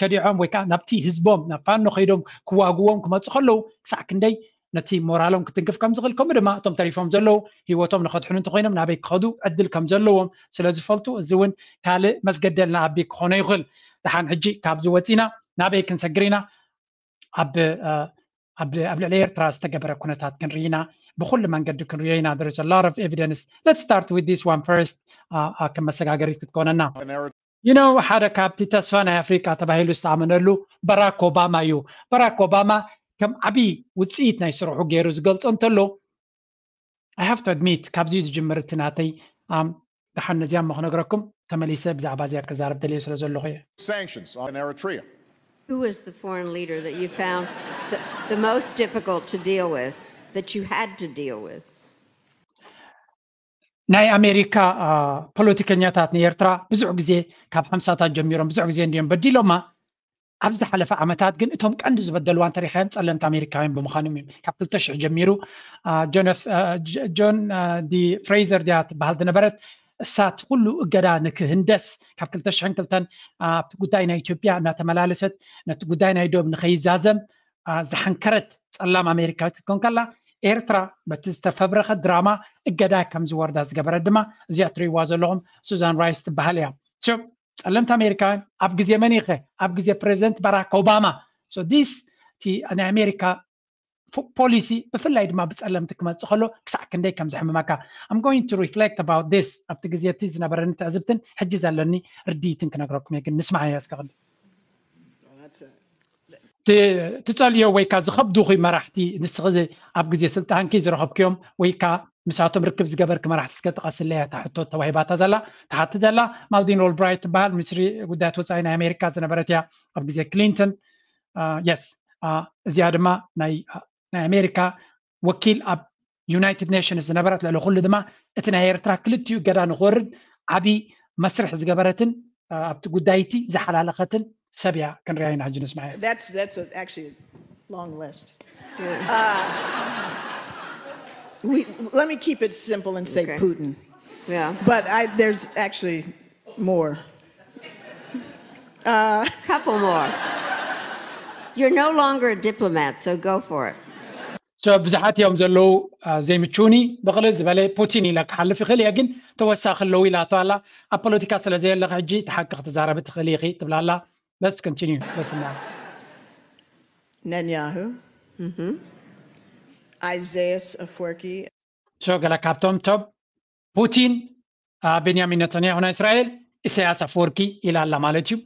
ከዲዖም ወይ ከዓ ናብቲ ህዝቦም ናብ ፋኖ ከይዶም ክዋግዎም ክመፁ ከለዉ ክሳዕ ክንደይ ነቲ ሞራሎም ክትንክፍ ከም ዝኽእል፣ ከምኡ ድማ እቶም ተሪፎም ዘለዉ ህይወቶም ንኸድሕኑ እንተኮይኖም ናበይ ክኸዱ ዕድል ከም ዘለዎም ስለ ዝፈልጡ፣ እዚ እውን ካልእ መስገደል ንኣቢ ክኾኖ ይኽእል። ደሓን ሕጂ ካብዚ ወፂና ናበይ ክንሰግር ኢና? ኣብ ኣብ ልዕሊ ኤርትራ ዝተገበረ ኩነታት ክንርኢ ኢና። ብኩሉ መንገዲ ክንሪኦ ኢና። There is a lot of evidence. Let's start with this one first. ከም መሰጋገሪት ክትኮነና። You know ሓደ ካብቲ ተስፋ ናይ ኣፍሪቃ ተባሂሉ ዝተኣመነሉ በራክ ኦባማ እዩ። በራክ ኦባማ ከም ዓብዪ ውፅኢት ናይ ስርሑ ገይሩ ዝገልፆ እንተሎ I have to admit ካብዚ ዝጅምር እቲ ናተይ ደሓን ነዚኣ እሞ ክነግረኩም ተመሊሰ ብዛዕባ እዚኣ ክዛረብ ደልየ ስለ ዘለኹ እየ። Sanctions on Eritrea. Who was the foreign leader that you found the, the most difficult to deal with, that you had to deal with? ናይ ኣሜሪካ ፖለቲከኛታት ንኤርትራ ብዙሕ ግዜ ካብ ሓምሳታት ጀሚሮም ብዙሕ ግዜ እንዲዮም በዲሎማ። ኣብ ዝሓለፈ ዓመታት ግን እቶም ቀንዲ ዝበደልዋ እንተሪኻዮም ጸለምቲ ኣሜሪካውያን ብምዃኖም እዮም። ካብ ክልተ ሽሕ ጀሚሩ ጆን ዲ ፍሬዘር ድያ ትበሃል ዝነበረት እሳት ኩሉ እገዳ ንክህንደስ ካብ ክልተ ሽሕን ክልተን ኣብቲ ጉዳይ ናይ ኢትዮጵያ እናተመላለሰት ነቲ ጉዳይ ናይ ዶብ ንኸይዛዘም ዝሓንከረት ጸላም ኣሜሪካዊት ክትኮን ከላ ኤርትራ በቲ ዝተፈብረኸ ድራማ እገዳ ከም ዝወርዳ ዝገበረት ድማ እዚኣ ትርእይዋ ዘለኹም ሱዛን ራይስ ትበሃል እያ። ጸለምቲ ኣሜሪካውያን ኣብ ግዜ መን ኢኸ ኣብ ግዜ ፕሬዚደንት ባራክ ኦባማ ዲስ ናይ ኣሜሪካ ፖሊሲ ብፍላይ ድማ ብፀለምቲ ክመፅእ ከሎ ክሳዕ ክንደይ ከም ዘሕምመካ I'm going to reflect about this ኣብቲ ግዜ እቲ ዝነበረኒ ትዕዝብትን ሕጂ ዘለኒ ርድኢትን ክነግረኩም እየ ግን ንስማዕ እየ እስከ ትጸልዮ ወይ ካ ዝኸብዱኺ መራሕቲ ንስኺ ኣብ ግዜ ስልጣንኪ ዝረኸብክዮም ወይ ካ ምሳቶም ርክብ ዝገበርኪ መራሕቲ እስከ ጥቀስለያ እታ ሕቶ ተዋሂባታ ዘላ ትሓቲ ዘላ ማልዲን ኦልብራይት ትበሃል ሚኒስትሪ ጉዳያት ወፃኢ ናይ ኣሜሪካ ዝነበረት እያ ኣብ ግዜ ክሊንተን የስ እዚኣ ድማ ናይ ኣሜሪካ ወኪል ኣብ ዩናይትድ ኔሽንስ ዝነበረት ልዕሊ ኩሉ ድማ እቲ ናይ ኤርትራ ክልቲኡ እገዳ ንክወርድ ዓብዪ መስርሕ ዝገበረትን ኣብቲ ጉዳይ እቲ ዝሓላለኸትን ሰብ እያ ክንሪኣ ኢና ሕጂ ንስማዕ እያ። That's that's a, actually a long list. Uh, we let me keep it simple and say Okay. Putin. Yeah. But I there's actually more. Couple more. You're no longer a diplomat, so go for it. So ብዙሓት እዮም ዘለዉ ዘይምችውኒ ብቕልል ዝበለ ፑቲን ኢለ ክሓልፍ ይኽእል እየ ግን ተወሳኺ ኣለዉ ኢላቶ ኣላ ኣብ ፖለቲካ ስለ ዘየለኺ ሕጂ እቲ ሓቂ ክትዛረቢ ትኽእሊ ኢኺ ትብላ ኣላ Let's continue. Let's now. Netanyahu. Isaias Afwerki. So ገለ ካብቶም ቶብ ፑቲን ቤንያሚን ነተንያሁ ናይ እስራኤል ኢሳያስ ኣፈወርቂ ኢላ ኣላ ማለት እዩ።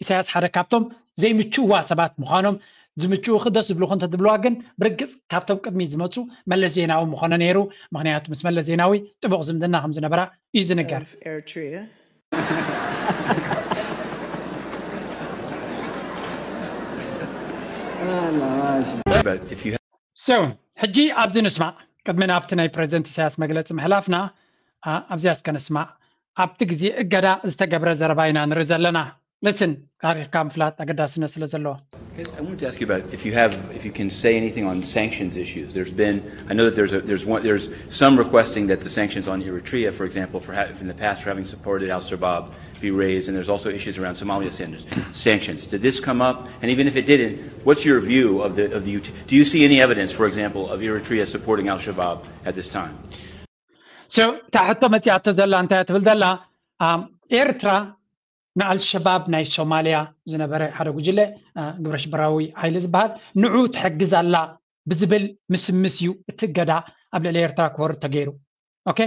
ኢሳያስ ሓደ ካብቶም ዘይምችዋ ሰባት ምዃኖም ዝምችውኺ ደስ ዝብልኹ እንተትብልዋ ግን ብርግፅ ካብቶም ቅድሚ ዝመፁ መለስ ዜናዊ ምኾነ ነይሩ። ምክንያቱ ምስ መለስ ዜናዊ ጥቡቕ ዝምድና ከም ዝነበራ እዩ ዝንገር። Eritrea. But if you So ሕጂ ኣብዚ ንስማዕ። ቅድሚ ናብቲ ናይ ፕሬዚደንት ኢሳያስ መግለፂ ምሕላፍና ኣብዚኣ እስከ ንስማዕ። ኣብቲ ግዜ እገዳ ዝተገብረ ዘረባ ኢና ንርኢ ዘለና። Listen ታሪኽካ ምፍላጥ ኣገዳስነት ስለ ዘለዎ። I wanted to ask you about if you have, if you can say anything on sanctions issues. There's been, I know that there's a, there's one, there's some requesting that the sanctions on Eritrea, for example, for ha- in the past for having supported Al Shabaab, be raised, and there's also issues around Somalia sanctions. Sanctions. Did this come up? And even if it didn't, what's your view of the of the? Do you see any evidence, for example, of Eritrea supporting Al Shabaab at this time? So እታ ሕቶ መፂኣቶ ዘላ እንታይ ትብል ዘላ? ኤርትራ ንኣልሸባብ ናይ ሶማልያ ዝነበረ ሓደ ጉጅለ ግብረ ሽበራዊ ሓይሊ ዝበሃል ንዑ ትሕግዝ ኣላ ብዝብል ምስምስ እዩ እቲ እገዳ ኣብ ልዕሊ ኤርትራ ክወርድ ተገይሩ። ኦኬ፣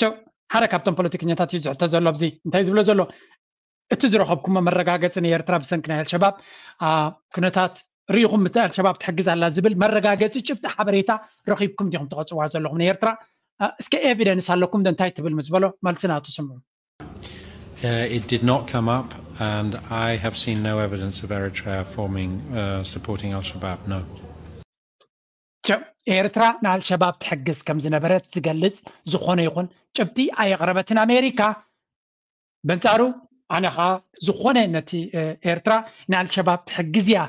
so ሓደ ካብቶም ፖለቲከኛታት እዩ ዝሕቶ ዘሎ ኣብዚ እንታይ ዝብሎ ዘሎ፣ እቲ ዝረኸብኩሞ መረጋገፂ ንኤርትራ ብሰንኪ ናይ ኣልሸባብ ኩነታት ርኢኹም፣ እቲ ኣልሸባብ ትሕግዝ ኣላ ዝብል መረጋገፂ ጭብጢ ሓበሬታ ረኺብኩም ዲኹም ትቐፅዋ ዘለኹም ንኤርትራ? እስከ ኤቪደንስ ኣለኩም ዶ እንታይ ትብል ምስ በሎ፣ መልሲ ናቱ ስምዑ። Uh, it did not come up, and I have seen no evidence of Eritrea forming, uh, supporting Al Shabaab, no. ኤርትራ ንኣልሸባብ ትሕግዝ ከም ዝነበረት ዝገልጽ ዝኾነ ይኹን ጭብጢ ኣየቕረበትን ኣሜሪካ። በንጻሩ ኣነ ኸኣ ዝኾነ ነቲ ኤርትራ ንኣልሸባብ ትሕግዝ እያ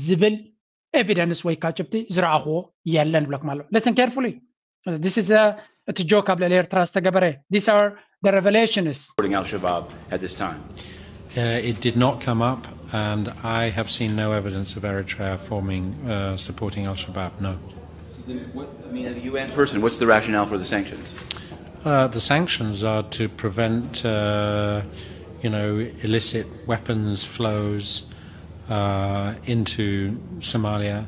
ዝብል ኤቪደንስ ወይ ከዓ ጭብጢ ዝረኣኽዎ የለን ይብለኩም ኣሎ። Listen carefully. This is a, እቲ ጆክ ኣብ ልዕሊ ኤርትራ ዝተገበረ. These are the revelations. Supporting Al Shabaab at this time. Uh, it did not come up, and I have seen no evidence of Eritrea forming, uh, supporting Al Shabaab, no. What, I mean, as a U N person, what's the rationale for the sanctions? Uh, the sanctions are to prevent, uh, you know, illicit weapons flows uh, into Somalia,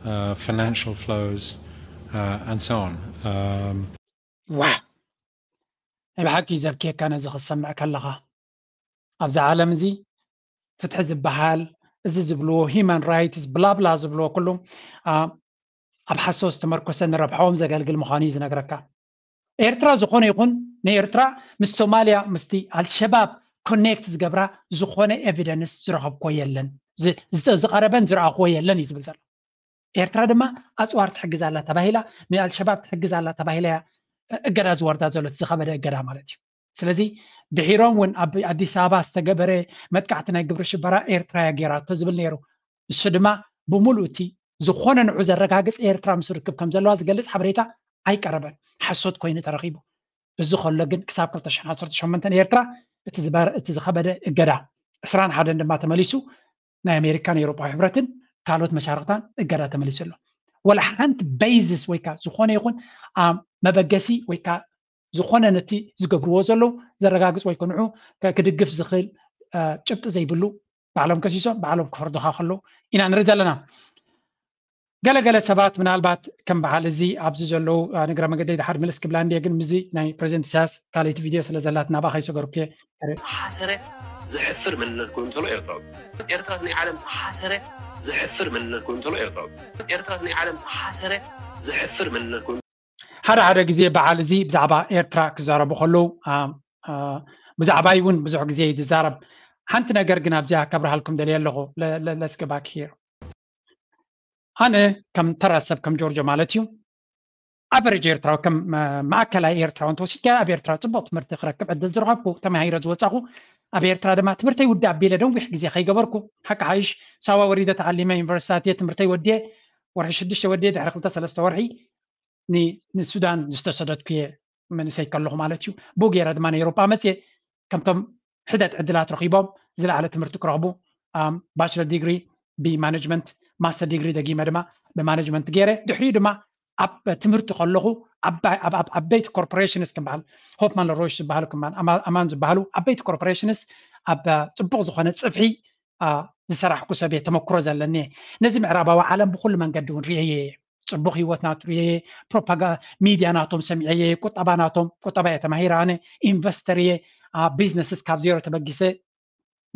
uh, financial flows, uh, and so on. Um, ዋ ናይ ብሓቂ ዘብክየካ ነዚ ክትሰምዕ ከለኻ። ኣብዚ ዓለም እዚ ፍትሒ ዝበሃል፣ እዚ ዝብልዎ ሂማን ራይትስ ብላብላ ዝብልዎ ኩሉ ኣብ ሓሶት ዝተመርኮሰ ንረብሓኦም ዘገልግል ምዃኑ እዩ ዝነግረካ። ኤርትራ ዝኾነ ይኹን ንኤርትራ ምስ ሶማልያ ምስቲ ኣልሸባብ ኮኔክት ዝገብራ ዝኾነ ኤቪደንስ ዝረኸብኮ የለን። ዝቐረበን ዝረኣኽዎ የለን እዩ ዝብል ዘሎ። ኤርትራ ድማ ኣፅዋር ትሕግዝ ኣላ ተባሂላ፣ ንኣልሸባብ ትሕግዝ ኣላ ተባሂላ እገዳ ዝወርዳ ዘሎ፣ ዝኸበደ እገዳ ማለት እዩ። ስለዚ ድሒሮም እውን ኣብ ኣዲስ ኣበባ ዝተገበረ መጥቃዕቲ ናይ ግብሪ ሽበራ ኤርትራ እያ ገይራቶ ዝብል ነይሩ። እሱ ድማ ብምሉእ እቲ ዝኾነ ንዑ ዘረጋግፅ ኤርትራ ምስ ርክብ ከም ዘለዋ ዝገልፅ ሓበሬታ ኣይቀረበን፣ ሓሶት ኮይኑ ተረኺቡ። እዚ ከሎ ግን ክሳብ ክልተ ሽሕን ዓሰርተ ሸሞንተን ኤርትራ እቲ ዝኸበደ እገዳ ዕስራን ሓደን ድማ ተመሊሱ ናይ ኣሜሪካን ኤውሮጳዊ ሕብረትን ካልኦት መሻርክታን እገዳ ተመሊሱ ኣሎ። ወላ ሓንቲ ቤዝስ ወይ ከዓ ዝኾነ ይኹን መበገሲ ወይ ከዓ ዝኾነ ነቲ ዝገብርዎ ዘለዉ ዘረጋግፅ ወይ ከንዑ ክድግፍ ዝኽእል ጭብጢ ዘይብሉ ባዕሎም ከሲሶም ባዕሎም ክፈርዱኻ ከለዉ ኢና ንርኢ ዘለና። ገለገለ ሰባት ምናልባት ከም በዓል እዚ ኣብዚ ዘለዉ ንግረ መገደይ ድሓር ምልስ ክብላ እንድየ፣ ግን ምዚ ናይ ፕሬዚደንት ኢሳያስ ካልኣይቲ ቪድዮ ስለ ዘላት ናባ ከይሰገርኩ እየ። ተሓሰረ ዘሕፍር መንነት ኮይኑ ተሎ ኤርትራዊ ኤርትራት ናይ ዓለም ተሓሰረ ዘሕፍር መንነት ኮይኑ ተሎ ኤርትራዊ ኤርትራት ናይ ዓለም ተሓሰረ ዘሕፍር መንነት ኮይኑ ሓደ ሓደ ግዜ በዓል እዚ ብዛዕባ ኤርትራ ክዛረቡ ከለዉ ብዛዕባይ እውን ብዙሕ ግዜ እዩ ዝዛረብ። ሓንቲ ነገር ግን ኣብዚኣ ከብርሃልኩም ደልየ ኣለኹ። Let's go back here. ኣነ ከም ተራ ሰብ ከም ጆርጆ ማለት እዩ ኣቨሬጅ ኤርትራዊ ከም ማእከላይ ኤርትራዊ እንተወሲድካ ኣብ ኤርትራ ፅቡቅ ትምህርቲ ክረክብ ዕድል ዝረኸብኩ ተማሂረ ዝወፃኹ ኣብ ኤርትራ ድማ ትምህርተይ ውዲ ኣቢለ ደንዊሕ ግዜ ከይገበርኩ ሓቂ ሓይሽ ሳዋ ወሪደ ተዓሊመ ዩኒቨርሲታት እየ ትምህርተይ ወዲየ ወርሒ ሽዱሽተ ወዲየ ድሕሪ ክልተ ሰለስተ ወርሒ ንሱዳን ዝተሰደድኩ እየ መንእሰይ ከለኹ ማለት እዩ። ብኡ ገይረ ድማ ንኤውሮጳ መፅየ ከምቶም ሕደት ዕድላት ረኺቦም ዝለዓለ ትምህርቲ ክረኽቡ ባችለር ዲግሪ ብማኔጅመንት ማስተር ዲግሪ ደጊመ ድማ ብማኔጅመንት ገይረ ድሕሪኡ ድማ ኣብ ትምህርቲ ከለኹ ዓበይቲ ኮርፖሬሽንስ ከም በዓል ሆፍማን ሮሽ ዝበሃሉ ኣማን ዝበሃሉ ዓበይቲ ኮርፖሬሽንስ ኣብ ፅቡቕ ዝኾነ ፅፍሒ ዝሰራሕኩ ሰብ እየ። ተመክሮ ዘለኒ እየ። ነዚ ምዕራባዊ ዓለም ብኩሉ መንገዲ እውን ርእየ እየ። ፅቡቅ ህይወት ናቱ ርእየ እየ። ፕሮፓጋ ሚድያ ናቶም ሰሚዐ እየ። ቁጠባ ናቶም ቁጠባ እየ ተማሂረ ኣነ ኢንቨስተር እየ። ቢዝነስስ ካብ ዜሮ ተበጊሰ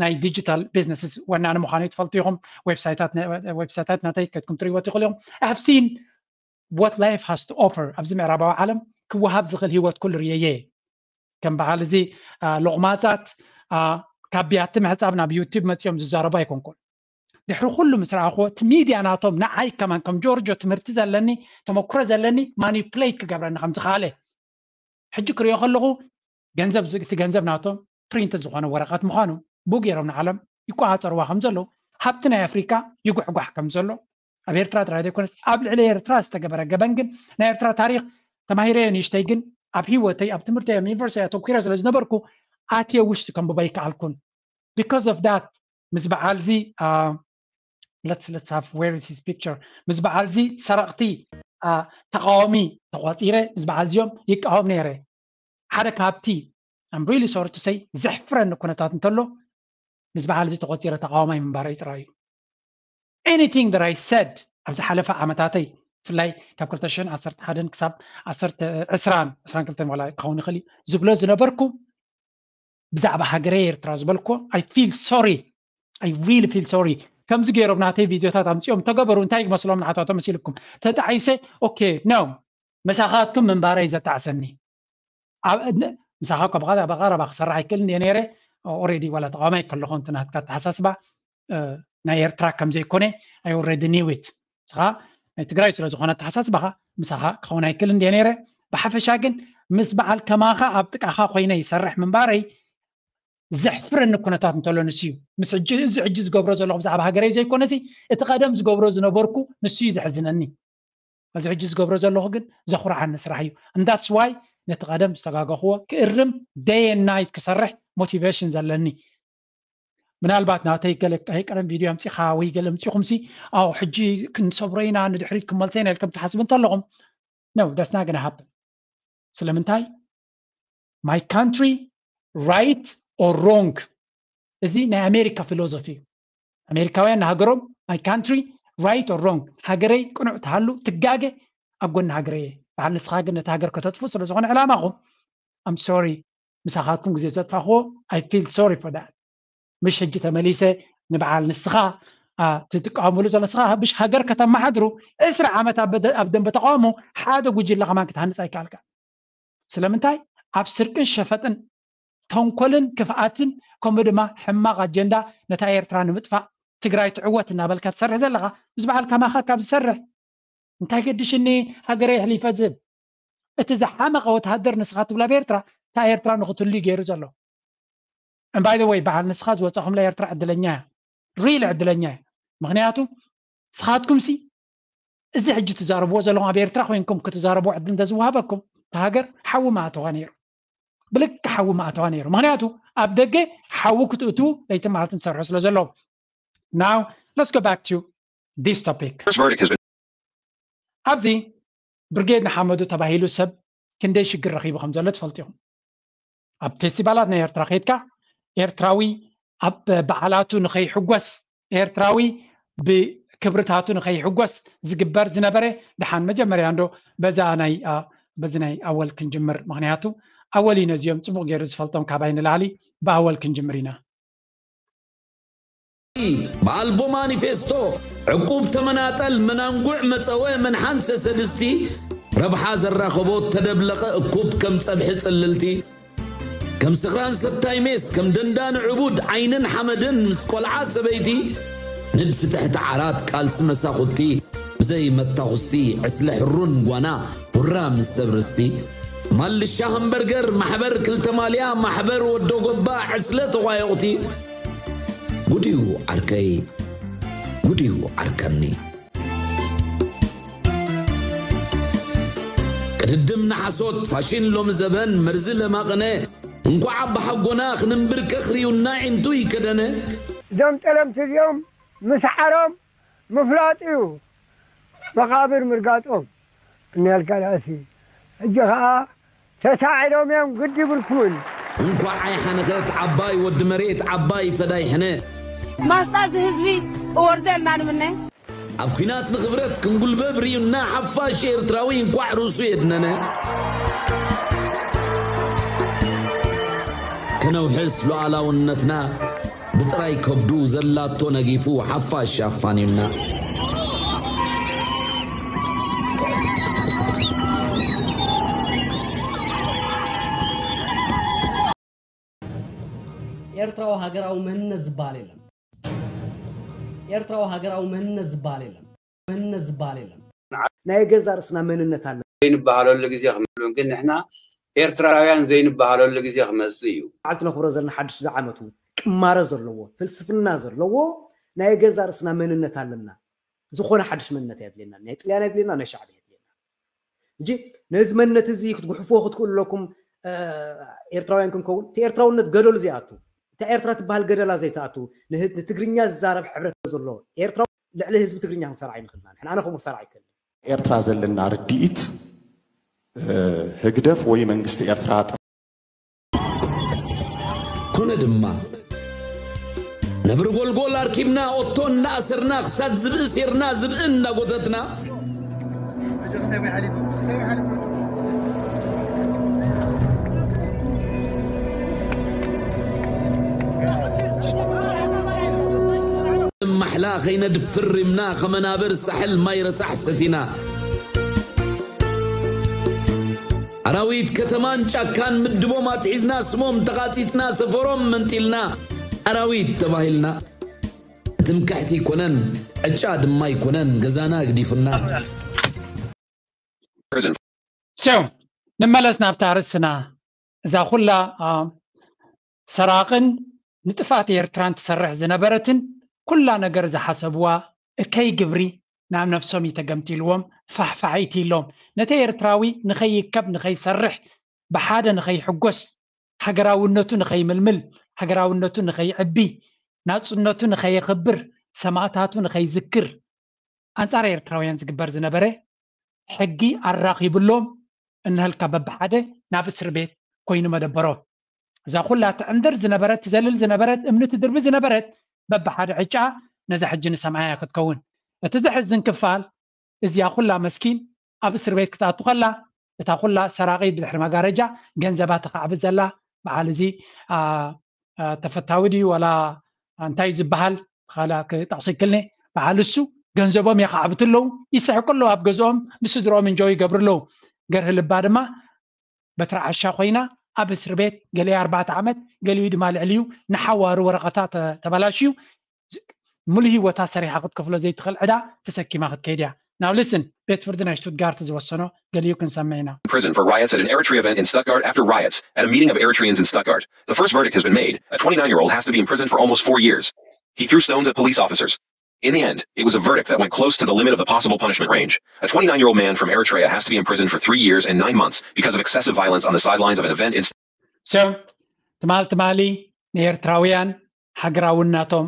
ናይ ዲጂታል ቢዝነስስ ወናኒ ምዃኑ ትፈልጡ ኢኹም። ዌብሳይታት ናተይ ከድኩም ትሪእዎ ትኽእሉ ኢኹም። I have seen what life has to offer ኣብዚ ምዕራባዊ ዓለም ክወሃብ ዝኽእል ህይወት ኩሉ ርእየ እየ። ከም በዓል እዚ ሎቕማጻት ካብ ቢያቲ ምሕጻብ ናብ ዩቲብ መጺኦም ዝዛረቡ ኣይኮንኩን። ድሕሪ ኩሉ ምስ ረኣኽዎ እቲ ሚድያ ናቶም ንዓይ ከማን ከም ጆርጆ ትምህርቲ ዘለኒ ተመክሮ ዘለኒ ማኒፕሌት ክገብረኒ ከም ዝኸኣለ ሕጂ ክሪኦ ከለኹ ገንዘብ እቲ ገንዘብ ናቶም ፕሪንት ዝኾነ ወረቐት ምዃኑ ብኡ ገይሮም ንዓለም ይቆፃፀርዋ ከም ዘለዉ ሃብቲ ናይ ኣፍሪካ ይጉሕጓሕ ከም ዘሎ ኣብ ኤርትራ ጥራይ ዘይኮነስ ኣብ ልዕሊ ኤርትራ ዝተገበረ ገበን ግን ናይ ኤርትራ ታሪክ ተማሂረዮ ንእሽተይ ግን ኣብ ህይወተይ ኣብ ትምህርተይ ኣብ ዩኒቨርሲቲ ኣተኩረ ስለ ዝነበርኩ ኣትየ ውሽጢ ከንብቦ ኣይከኣልኩን። Because of that ምስ በዓል እዚ let's let's have where is his picture ምስ በዓል እዚ ሰረቕቲ ተቃዋሚ ተቆፂረ ምስ በዓል እዚኦም ይቃወም ነይረ። ሓደ ካብቲ I'm really sorry to say ዘሕፍረኒ ኩነታት እንተሎ ምስ በዓል እዚ ተቆፂረ ተቃዋማይ ምንባረይ ጥራይ እዩ። Anything that I said ኣብ ዝሓለፈ ዓመታተይ ብፍላይ ካብ ክልተ ሽሕን ዓሰርተ ሓደን ክሳብ ዓሰርተ ዕስራን ዕስራን ክልተን ዋላ ክኸውን ይኽእል እዩ ዝብሎ ዝነበርኩ ብዛዕባ ሃገረይ ኤርትራ ዝበልኩ I feel sorry I really feel sorry። ከምዚ ገይሮም ናተይ ቪድዮታት ኣምፅኦም ተገበሩ እንታይ ክመስሎም ንዓታቶም መሲልኩም ተጣዒሰ okay no ምሳኻትኩም ምንባረይ ዘጣዕሰኒ ምሳኻ እኳ ብቐረባ ክሰርሕ ኣይክእል እንደ ነይረ already ዋላ ተቃዋማይ ከለኹ እንተ ናትካ ኣተሓሳስባ ናይ ኤርትራ ከም ዘይኮነ I already knew it። ንስኻ ናይ ትግራይ ስለ ዝኾነ ኣተሓሳስባኻ ምሳኻ ክኸውን ኣይክእል እንደ ነይረ። ብሓፈሻ ግን ምስ በዓል ከማኻ ኣብ ጥቃኻ ኮይነ ይሰርሕ ምንባረይ ዘሕፍረኒ ኩነታት እንተሎ ንሱ እዩ። ምስ ሕጂ እዚ ሕጂ ዝገብሮ ዘለኹ ብዛዕባ ሃገረይ ዘይኮነሲ እቲ ቀደም ዝገብሮ ዝነበርኩ ንሱ እዩ ዘሕዝነኒ። እዚ ሕጂ ዝገብሮ ዘለኹ ግን ዘኹርዓኒ ስራሕ እዩ። And that's why ነቲ ቀደም ዝተጋገኽዎ ክእርም day and night ክሰርሕ motivation ዘለኒ። ምናልባት ናተይ ገለ ናይ ቀደም ቪድዮ ኣምፂኻ ወይ ገለ ምፂኹምሲ ኣው ሕጂ ክንሰብሮ ኢና ንድሕሪት ክንመልሰ ኢና ኢልኩም ትሓስቡ እንተለኹም no that's not gonna happen። ስለምንታይ my country right or wrong እዚ ናይ ኣሜሪካ ፊሎዞፊ እዩ። ኣሜሪካውያን ንሃገሮም my country right or wrong ሃገረይ ቅኑዕ ትሃሉ ትጋገ ኣብ ጎኒ ሃገረይ እየ። በዓል ንስኻ ግን ነቲ ሃገር ከተጥፉ ስለዝኾነ ዕላማኹም I'm sorry ምሳኻትኩም ግዜ ዘጥፋእኽዎ I feel sorry for that። ምሽ ሕጂ ተመሊሰ ንበዓል ንስኻ ትጥቀሙሉ ዘሎ ንስኻ ብሽ ሃገር ከተመሓድሩ ዕስራ ዓመት ኣብ ደንበ ተቃውሞ ሓደ ጉጅለ ከማን ክትሃንፅ ኣይከኣልካ። ስለምንታይ ኣብ ስርቅን ሸፈጥን ተንኮልን ክፍኣትን ከምኡ ድማ ሕማቕ ኣጀንዳ ነታ ኤርትራ ንምጥፋእ ትግራይ ትዕወት እናበልካ ትሰርሕ ዘለኻ ምስ በዓል ከማኻ ካብ ዝሰርሕ እንታይ ገድሽኒ ሃገረይ ኣሕሊፈ ዝህብ እቲ ዝሓመቐ ወተሃደር ንስኻ ትብላ ኣብ ኤርትራ እታ ኤርትራ ንኽትህሉ እዩ ገይሩ ዘሎ። And by the way በዓል ንስኻ ዝወፃኹምላ ኤርትራ ዕድለኛ እያ really ዕድለኛ እያ። ምኽንያቱ ንስኻትኩምሲ እዚ ሕጂ ትዛረብዎ ዘለኹም ኣብ ኤርትራ ኮይንኩም ክትዛረብዎ ዕድል እንተዝወሃበኩም እታ ሃገር ሓዊ ምኣተዋ ነይሩ። ብልክዕ ሓዊ ምኣተዋ ነይሩ። ምኽንያቱ ኣብ ደገ ሓዊ ክትእትዉ ለይትን መዓልትን ትሰርሑ ስለ ዘለዉ። Now let's go back to this topic። ኣብዚ ብርጌድ ንሓመዱ ተባሂሉ ሰብ ክንደይ ሽግር ረኺቡ ከም ዘሎ ትፈልጡ ኢኹም። ኣብ ፌስቲቫላት ናይ ኤርትራ ከይድካ ኤርትራዊ ኣብ በዓላቱ ንኸይሕጎስ ኤርትራዊ ብክብርታቱ ንኸይሕጎስ ዝግበር ዝነበረ ድሓን መጀመርያ እንዶ በዛ ናይ በዚ ናይ ኣወል ክንጅምር ምኽንያቱ ኣወል እዩ ነዚኦም ፅቡቕ ገይሩ ዝፈልጦም ካባይ ንላዕሊ ብኣወል ክንጅምር ኢና። ብኣልቦ ማኒፌስቶ ዕቁብ ተመናጠል መናንጉዕ መጸወ መንሓንሰ ሰድስቲ ረብሓ ዘራኸቦ ተደብለቐ እኩብ ከም ጸብሒ ጽልልቲ ከም ስኽራን ሰታይ ሜስ ከም ደንዳን ዕቡድ ዓይንን ሓመድን ምስ ቆልዓ ሰበይቲ ንድፊ ትሕቲ ዓራት ቃልሲ መሳኹቲ ብዘይ መታኹስቲ ዕስለ ሕሩን ጓና ሁራ ምስ ሰብ ርስቲ ማልሻ ሃምበርገር ማሕበር ክልተ ማልያ ማሕበር ወዶ ጎባ ዕስለ ተቋየቑቲ ጉድዩ ዓርከይ ጉድዩ ዓርከኒ ቅድድም ንሓሶት ፋሽን ሎሚ ዘበን መርዚ ለማቕነ እንኳዕ ኣባሓጎና ክንንብርከኽ ርዩና ዒንቱ ይከደነ እዞም ጠለምቲ እዚኦም ምስዓሮም ምፍላጥ እዩ መቓብር ምርጋጦም እኒኣልካ ደኣሲ ሕጂ ኸዓ ተሳዒሮም እዮም ግዲ ይብልኩን እንኳዕ ኣይሓነኸት ዓባይ ወዲ መሬት ዓባይ ፈዳይ ሕነ ማስጣ እዚ ህዝቢ እወርዶ ኢልና ንምነ ኣብ ኲናት ንኽብረት ክንጉልበብ ርዩና ሓፋሽ ኤርትራዊ እንኳዕ ርእሱ የድነነ ከነውሕስ ሉዓላውነትና ብጥራይ ከብዱ ዘላቶ ነጊፉ ሓፋሽ ኣፋንዩና። ኤርትራዊ ሃገራዊ መንነት ዝበሃል የለን። ኤርትራዊ ሃገራዊ መንነት ዝበሃል የለን። መንነት ዝበሃል የለን። ናይ ገዛ ርእስና መንነት ኣለና። ዘይንበሃለሉ ግዜ ክመጽእ ግን ንሕና ኤርትራውያን ዘይንበሃለሉ ግዜ ክመጽእ እዩ። በዓል ትነኽብሮ ዘለና ሓድሽ ዝዓመቱ ቅማረ ዘለዎ ፍልስፍና ዘለዎ ናይ ገዛ ርእስና መንነት ኣለና። ዝኾነ ሓድሽ መንነት ኣየድልየናን። ናይ ጥልያን ኣየድልየና፣ ናይ ሻዕብያ ኣየድልየና። ሕጂ ነዚ መንነት እዚ ክትጉሕፍዎ ክትክእሉ ኣለኩም። ኤርትራውያን ክንከውን እቲ ኤርትራውነት ገደሉ ዘይኣቱ እታ ኤርትራ ትበሃል ገደላ ዘይትኣቱ ንትግርኛ ዝዛረብ ሕብረት ዘሎ ኤርትራዊ ልዕሊ ህዝቢ ትግርኛ ክንሰርዓ ኣይንኽእልና። ንሕና ኣነ ከምኡ ክሰርዓ ኣይክእልን። ኤርትራ ዘለና ርድኢት ህግደፍ ወይ መንግስቲ ኤርትራ ኮነ ድማ ነብሪ ጎልጎል ኣርኪብና ኦቶ እናኣሰርና ክሳድ ዝብኢ ሴርና ዝብኢ እናጎተትና ማሕላ ኸይነድፍር ሪምና፣ ከመናብር ሳሕል ማይ ረሳሕ ሰቲና። ኣራዊት ከተማን ጫካን ምድቦም ኣትሒዝና፣ ስሞም ተቓጺጽና፣ ሰፈሮም መንጢልና፣ ኣራዊት ተባሂልና። ትምክሕቲ ኣይኮነን፣ ዕጫ ድማ ኣይኮነን፣ ገዛና ኣግዲፉና። So፣ ንመለስ ናብታ ርእስና። እዛ ኩላ ሰራቕን ንጥፍኣት ኤርትራን ትሰርሕ ዝነበረትን ኩላ ነገር ዝሓሰብዋ እከይ ግብሪ ናብ ነፍሶም እዩ ተገምጢልዎም፣ ፋሕፋሒት ኢሎም። ነቲ ኤርትራዊ ንኸይከብ ንኸይሰርሕ፣ ብሓደ ንኸይሕጎስ፣ ሃገራውነቱ ንኸይምልምል፣ ሃገራውነቱ ንኸይዕቢ፣ ናጽነቱ ንኸየኽብር፣ ሰማእታቱ ንኸይዝክር፣ ኣንጻር ኤርትራውያን ዝግበር ዝነበረ ሕጊ ኣራኺብሎም፣ እንሀልካ በብሓደ ናብ እስር ቤት ኮይኑ መደበሮም። እዛ ኩላ ትዕንድር ዝነበረት፣ ትዘልል ዝነበረት፣ እምኒ ትድርቢ ዝነበረት በብሓደ ዕጫ ነዛ ሕጂ ንሰምዓያ ክትከውን። እቲ ዘሕዝን ክፋል፣ እዚኣ ኩላ መስኪን ኣብ እስር ቤት ክትኣቱ ከላ፣ እታ ኩላ ሰራቒት ብድሕሪ መጋረጃ ገንዘባ ተኻዕብት ዘላ በዓል እዚ ተፈታዊ ድዩ ዋላ እንታይ ዝበሃል፣ ካላ ክጠቕሶ ይክልኒ። በዓል እሱ ገንዘቦም የኻዕብቱ ኣለዉ፣ ይስሕቁ ኣለዉ ኣብ ገዝኦም ንስድርኦም እንጆ ይገብሩ ኣለዉ። ገርህ ልባ ድማ በትሪ ዓሻ ኮይና ኣብ እስር ቤት፣ ገሊኣ ኣርባዕተ ዓመት፣ ገሊኡ ድማ ልዕሊኡ፣ ንሓዋሩ ወረቐታ ተበላሽዩ፣ ሙሉ ህይወታ ሰሪሓ ክትከፍሎ ዘይትኽእል ዕዳ ተሰኪማ ክትከይድ እያ። Now listen፣ ቤት ፍርዲ ናይ ሽቱትጋርት ዝወሰኖ ገሊኡ ክንሰምዕ ኢና። Prison for riots at an Eritrea event in Stuttgart after riots at a meeting of Eritreans in Stuttgart. The first verdict has been made. A twenty-nine-year-old has to be imprisoned for almost four years. He threw stones at police officers. In the end, it was a verdict that went close to the limit of the possible punishment range. A twenty-nine-year-old man from Eritrea has to be imprisoned for three years and nine months because of excessive violence on the sidelines of an event in So ትማል ትማሊ ንኤርትራውያን ሃገራውነቶም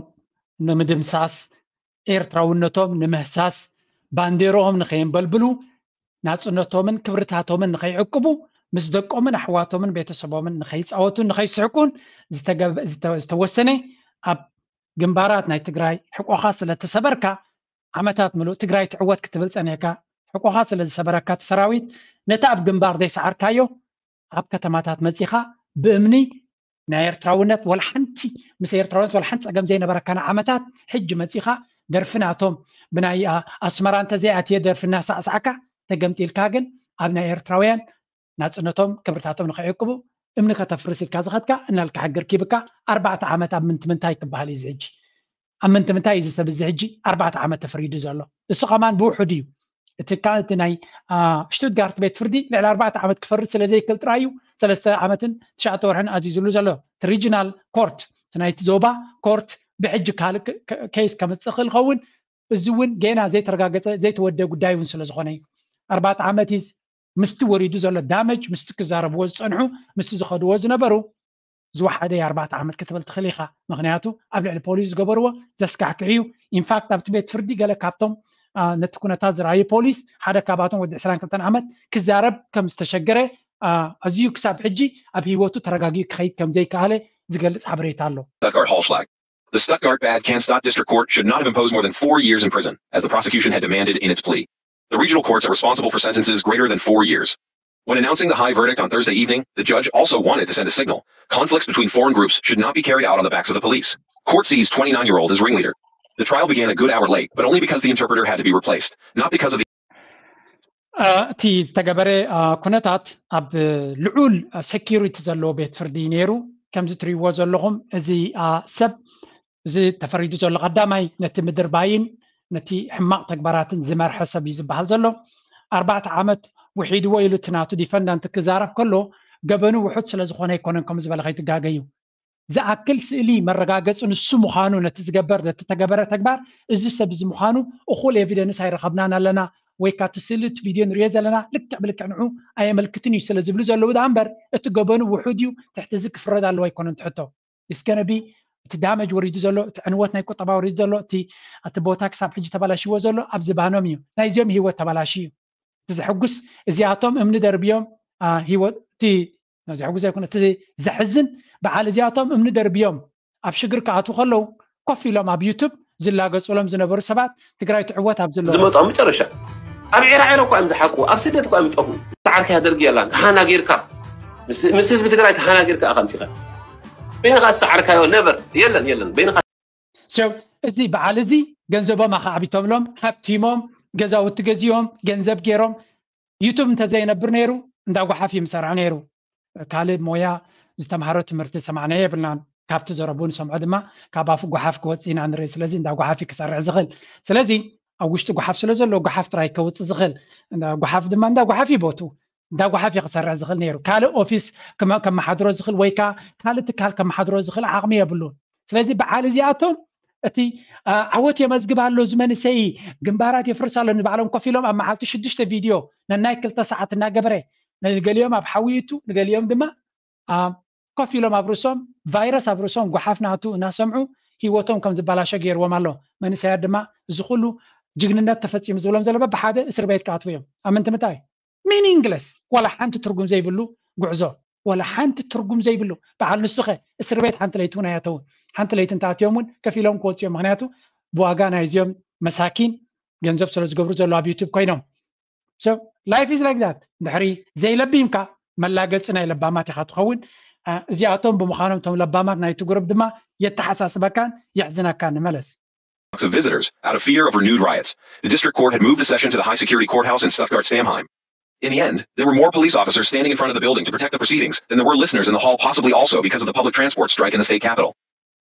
ንምድምሳስ፣ ኤርትራውነቶም ንምህሳስ፣ ባንዴርኦም ንኸየንበልብሉ፣ ናጽነቶምን ክብርታቶምን ንኸይዕቅቡ፣ ምስ ደቆምን ኣሕዋቶምን ቤተሰቦምን ንኸይጻወቱን ንኸይስሕቁን ዝተወሰነ፣ ኣብ ግንባራት ናይ ትግራይ ሕቆኻ ስለ ተሰበርካ፣ ዓመታት ምሉእ ትግራይ ትዕወት ክትብል ጸኒሕካ፣ ሕቆኻ ስለ ዝሰበረካ እቲ ሰራዊት፣ ነቲ ኣብ ግንባር ዘይሰዓርካዮ ኣብ ከተማታት መጺኻ ብእምኒ ናይ ኤርትራውነት ወላ ሓንቲ፣ ምስ ኤርትራውነት ወላ ሓንቲ ጸገም ዘይነበረካ ንዓመታት፣ ሕጂ መጺኻ ደርፊ ናቶም ብናይ ኣስመራ እንተዘይኣትየ ደርፊ እናሳዕሳዕካ ተገምጢልካ፣ ግን ኣብ ናይ ኤርትራውያን ናጽነቶም ክብርታቶም ንኸይዕቅቡ እምኒ ከተፍርስ ኢልካ ዝኸድካ እናልካ ሕጊ ርኪብካ ኣርባዕተ ዓመት ኣብ ምንትምንታይ ክበሃል እዩ እዚ ሕጂ? ኣብ ምንትምንታይ እዩ እዚ ሰብ እዚ ሕጂ ኣርባዕተ ዓመት ተፈሪዱ ዘሎ? እሱ ከማን ብውሑድ እዩ። እቲ ካ እቲ ናይ ሽቱትጋርት ቤት ፍርዲ ልዕሊ ኣርባዕተ ዓመት ክፈርድ ስለ ዘይክእል ጥራይ እዩ ሰለስተ ዓመትን ትሽዓተ ወርሕን ኣዚዙሉ ዘሎ። እቲ ሪጅናል ኮርት፣ እቲ ናይቲ ዞባ ኮርት ብሕጂ ካልእ ኬስ ከምጽእ ክእል ይኸውን። እዚ እውን ጌና ዘይተረጋገጸ ዘይተወደ ጉዳይ እውን ስለ ዝኾነ እዩ። ኣርባዕተ ዓመት ኢዝ ምስቲ ወሪዱ ዘሎ ዳመጅ፣ ምስቲ ክዛረብዎ ዝጸንሑ፣ ምስቲ ዝኸድዎ ዝነበሩ ዝወሓደ ኣርባዕተ ዓመት ክትብል ትኽእል ኢኻ። ምኽንያቱ ኣብ ልዕሊ ፖሊስ ዝገበርዎ ዘስካሕክሕ እዩ። ኢንፋክት ኣብቲ ቤት ፍርዲ ገለ ካብቶም ነቲ ኩነታት ዝረኣዩ ፖሊስ ሓደ ካብኣቶም ወዲ ዕስራን ክልተን ዓመት ክዛረብ ከም ዝተሸገረ፣ ኣዝዩ ክሳብ ሕጂ ኣብ ህይወቱ ተረጋጊኡ ክኸይድ ከም ዘይከኣለ ዝገልጽ ሓበሬታ ኣሎ። The Stuttgart Bad Cannstatt District Court should not have imposed more than four years in prison, as the prosecution had demanded in its plea. The regional courts are responsible for sentences greater than four years. When announcing the high verdict on Thursday evening, the judge also wanted to send a signal. Conflicts between foreign groups should not be carried out on the backs of the police. Court sees twenty-nine-year-old as ringleader. The trial began a good hour late, but only because the interpreter had to be replaced, not because of the እቲ ዝተገበረ ኩነታት ኣብ ልዑል ሴኪሪቲ ዘለዎ ቤት ፍርዲ ነይሩ። ከምዚ ትሪእዎ ዘለኹም እዚ ሰብ፣ እዚ ተፈሪዱ ዘሎ ቀዳማይ ነቲ ምድርባይን ነቲ ሕማቕ ተግባራትን ዝመርሐ ሰብ እዩ ዝበሃል ዘሎ። ኣርባዕተ ዓመት ውሒድዎ ኢሉ እቲ ናቱ ዲፈንዳንት ክዛረብ ከሎ ገበኑ ውሑድ ስለ ዝኾነ ኣይኮነን ከምኡ ዝበለ ከይትጋገዩ። ዝኣክል ስእሊ መረጋገፂ ንሱ ምዃኑ ነቲ ዝገበር ነቲ ተገበረ ተግባር እዚ ሰብ እዚ ምዃኑ እኹል ኤቪደንስ ኣይረኸብናን ኣለና ወይ ካቲ ስእሊ እቲ ቪድዮ ንሪኦ ዘለና ልክዕ ብልክዕ ንዑ ኣየመልክትን እዩ ስለ ዝብሉ ዘለዉ ደኣ እምበር እቲ ገበኑ ውሑድ እዩ ትሕቲ እዚ ክፍረድ ኣለዎ ኣይኮነን ትሕቶ። It's gonna be እቲ ዳመጅ ወሪዱ ዘሎ እቲ ዕንወት ናይ ቁጠባ ወሪዱ ዘሎ እቲ እቲ ቦታ ክሳብ ሕጂ ተባላሽዎ ዘሎ ኣብዚ ባኖም እዩ ናይዚኦም ህይወት ተባላሽ እዩ። እቲ ዘሕጉስ እዚኣቶም እምኒ ደርብዮም ህይወት እቲ ዘሕጉስ ኣይኮነ እቲ ዘሕዝን በዓል እዚኣቶም እምኒ ደርብዮም ኣብ ሽግር ክኣትዉ ከለዉ ኮፍ ኢሎም ኣብ ዩቱብ ዝላገፁሎም ዝነበሩ ሰባት ትግራይ ትዕወት ኣብ ዝመጡ ኣብ መጨረሻ ኣብ ዒራዒሮ እኳ እዮም ዝሓቁ፣ ኣብ ስደት እኳ እዮም ዝጠፉ። ሰዓርካ ያደርግ የላን ተሓናጊርካ ምስ ህዝቢ ትግራይ ተሓናጊርካ ኣኸምፂኻ በይንኻ ዝሰዓርካዮ ነበር የለን የለን በይንኻ እዚ በዓል እዚ ገንዘቦም ኣኸዓቢቶምሎም ሃብቲሞም ገዛውቲ ገዚኦም ገንዘብ ገይሮም ዩቱብ እንተዘይነብር ነይሩ እንዳ ጓሓፍ እዩ ምሰርዐ ነይሩ። ካልእ ሞያ ዝተምሃሮ ትምህርቲ ዝሰማዕናዮ የብልናን። ካብቲ ዘረቡ ንሰምዖ ድማ ካብ ኣፉ ጓሓፍ ክወፅእ ኢና ንርኢ። ስለዚ እንዳ ጓሓፍ እዩ ክሰርሕ ዝኽእል። ስለዚ ኣብ ውሽጢ ጓሓፍ ስለ ዘሎ ጓሓፍ ጥራይ ከውፅእ ዝኽእል። ጓሓፍ ድማ እንዳ ጓሓፍ እዩ ቦቱ። እንዳ ጓሓፍ እዩ ክሰርሕ ዝኽእል ነይሩ። ካልእ ኦፊስ ከመሓድሮ ዝኽእል ወይ ከዓ ካልእ ትካል ከመሓድሮ ዝኽእል ዓቕሚ የብሉን። ስለዚ በዓል እዚኣቶም እቲ ዓወት የመዝግብ ኣሎ ዝመንሰይ ግንባራት የፍርስ ኣሎ ንባዕሎም ኮፍ ኢሎም ኣብ መዓልቲ ሽዱሽተ ቪድዮ ነናይ ክልተ ሰዓት እናገበረ ንገሊኦም ኣብ ሓዊ ይቱ ንገሊኦም ድማ ኮፍ ኢሎም ኣብ ርእሶም ቫይረስ ኣብ ርእሶም ጓሓፍ ናቱ እናሰምዑ ህይወቶም ከም ዝበላሸ ገይርዎም ኣሎ። መንእሰያት ድማ እዚ ኩሉ ጅግንነት ተፈፂሙ ዝብሎም ዘሎ በብሓደ እስር ቤት ክኣትዉ እዮም። ኣብ ምንቲ ምታይ meaningless ዋላ ሓንቲ ትርጉም ዘይብሉ ጉዕዞ ዋላ ሓንቲ ትርጉም ዘይብሉ በዓል ንሱኸ እስር ቤት ሓንቲ ለይቲ እውን ኣያተውን ሓንቲ ለይቲ እንተኣትዮም እውን ከፊሎም ክወፅዮም ምክንያቱ ብዋጋ ናይዚኦም መሳኪን ገንዘብ ስለ ዝገብሩ ዘሎ ኣብ ዩቱብ ኮይኖም life is like that። ድሕሪ ዘይለቢምካ መላገፂ ናይ ለባማት ኢኻ ትኸውን። እዚኣቶም ብምዃኖም እቶም ለባማት ናይቲ ጉሩብ ድማ የተሓሳስበካን የሕዝነካን። ንመለስ of visitors out of fear of renewed riots. The district court had moved the session to the high security courthouse in Stuttgart-Stammheim. In the end, there were more police officers standing in front of the building to protect the proceedings than there were listeners in the hall, possibly also because of the public transport strike in the state capital.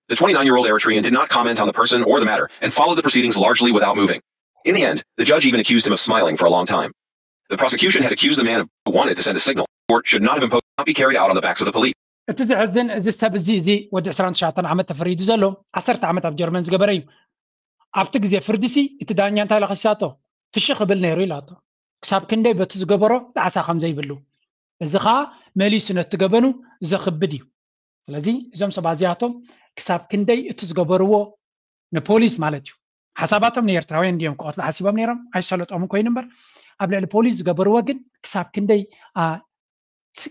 The twenty-nine-year-old Eritrean did not comment on the person or the matter and followed the proceedings largely without moving. In the end, the judge even accused him of smiling for a long time. The prosecution had accused the man of wanted to send a signal. Court should not have imposed not be carried out on the backs of the police. እቲ ዘሕዝን እዚ ሰብ እዚ እዚ ወዲ ዕስራን ትሽዓተን ዓመት ተፈሪዱ ዘሎ ዓሰርተ ዓመት ኣብ ጀርመን ዝገበረ እዩ። ኣብቲ ግዜ ፍርዲ ሲ እቲ ዳኛ እንታይ ኢላ ከሲሳቶ? ፍሽኽ ክብል ነይሩ ኢላቶ። ክሳብ ክንደይ በቲ ዝገበሮ ጣዕሳ ከም ዘይብሉ። እዚ ኸኣ መሊሱ ነቲ ገበኑ ዘኽብድ እዩ። ስለዚ እዞም ሰባት እዚኣቶም ክሳብ ክንደይ እቲ ዝገበርዎ ንፖሊስ ማለት እዩ ሓሳባቶም ንኤርትራውያን እንዲዮም ክቐትሉ ሓሲቦም ነይሮም ኣይሰለጦምን ኮይኑ እምበር ኣብ ልዕሊ ፖሊስ ዝገበርዎ ግን ክሳብ ክንደይ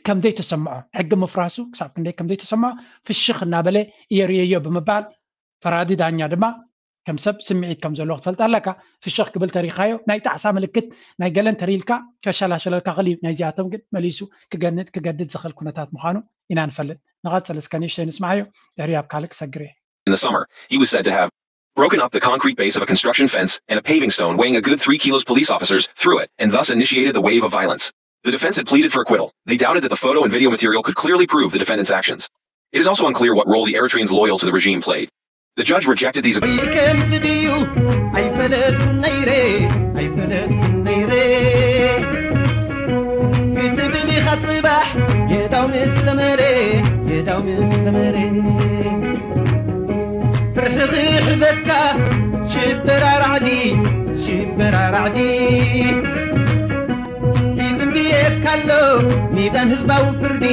ከም ዘይተሰምዖ ሕጊ ምፍራሱ ክሳብ ክንደይ ከም ዘይተሰምዖ ፍሽኽ እናበለ እየ ርእየዮ ብምባል ፈራዲ ዳኛ ድማ ከም ሰብ ስምዒት ከም ዘለዎ ክትፈልጥ ኣለካ። ፍሽኽ ክብል ተሪኻዮ ናይ ጣዕሳ ምልክት ናይ ገለን ተሪልካ ከሸላሸለልካ ክእል እዩ። ናይዚኣቶም ግን መሊሱ ክገንድ ክገድድ ዝኽእል ኩነታት ምዃኑ ኢና ንፈልጥ። ንቐጽል እስከ ንእሽተይ ንስምዓዮ ድሕሪ ኣብ ካልእ ክሰግር እየ። In the summer, he was said to have broken up the concrete base of a construction fence and a paving stone weighing a good three kilos. Police officers threw it and thus initiated the wave of violence. The defense had pleaded for acquittal. They doubted that the photo and video material could clearly prove the defendant's actions. It is also unclear what role the Eritreans loyal to the regime played. The judge rejected these. ከምዚ ድዩ ኣይፈለጥኩን ነይረ ኣይፈለጥኩን ነይረ ክትብል ኢኻ ጽባሕ የዳው ምስ ሰመረ የዳው ምስ ሰመረ ፍርሒ ክሕዘካ ሽበራራዕዲ ሽበራራዕዲ ይብንብየካ ኣሎ ሚዛን ህዝባዊ ፍርዲ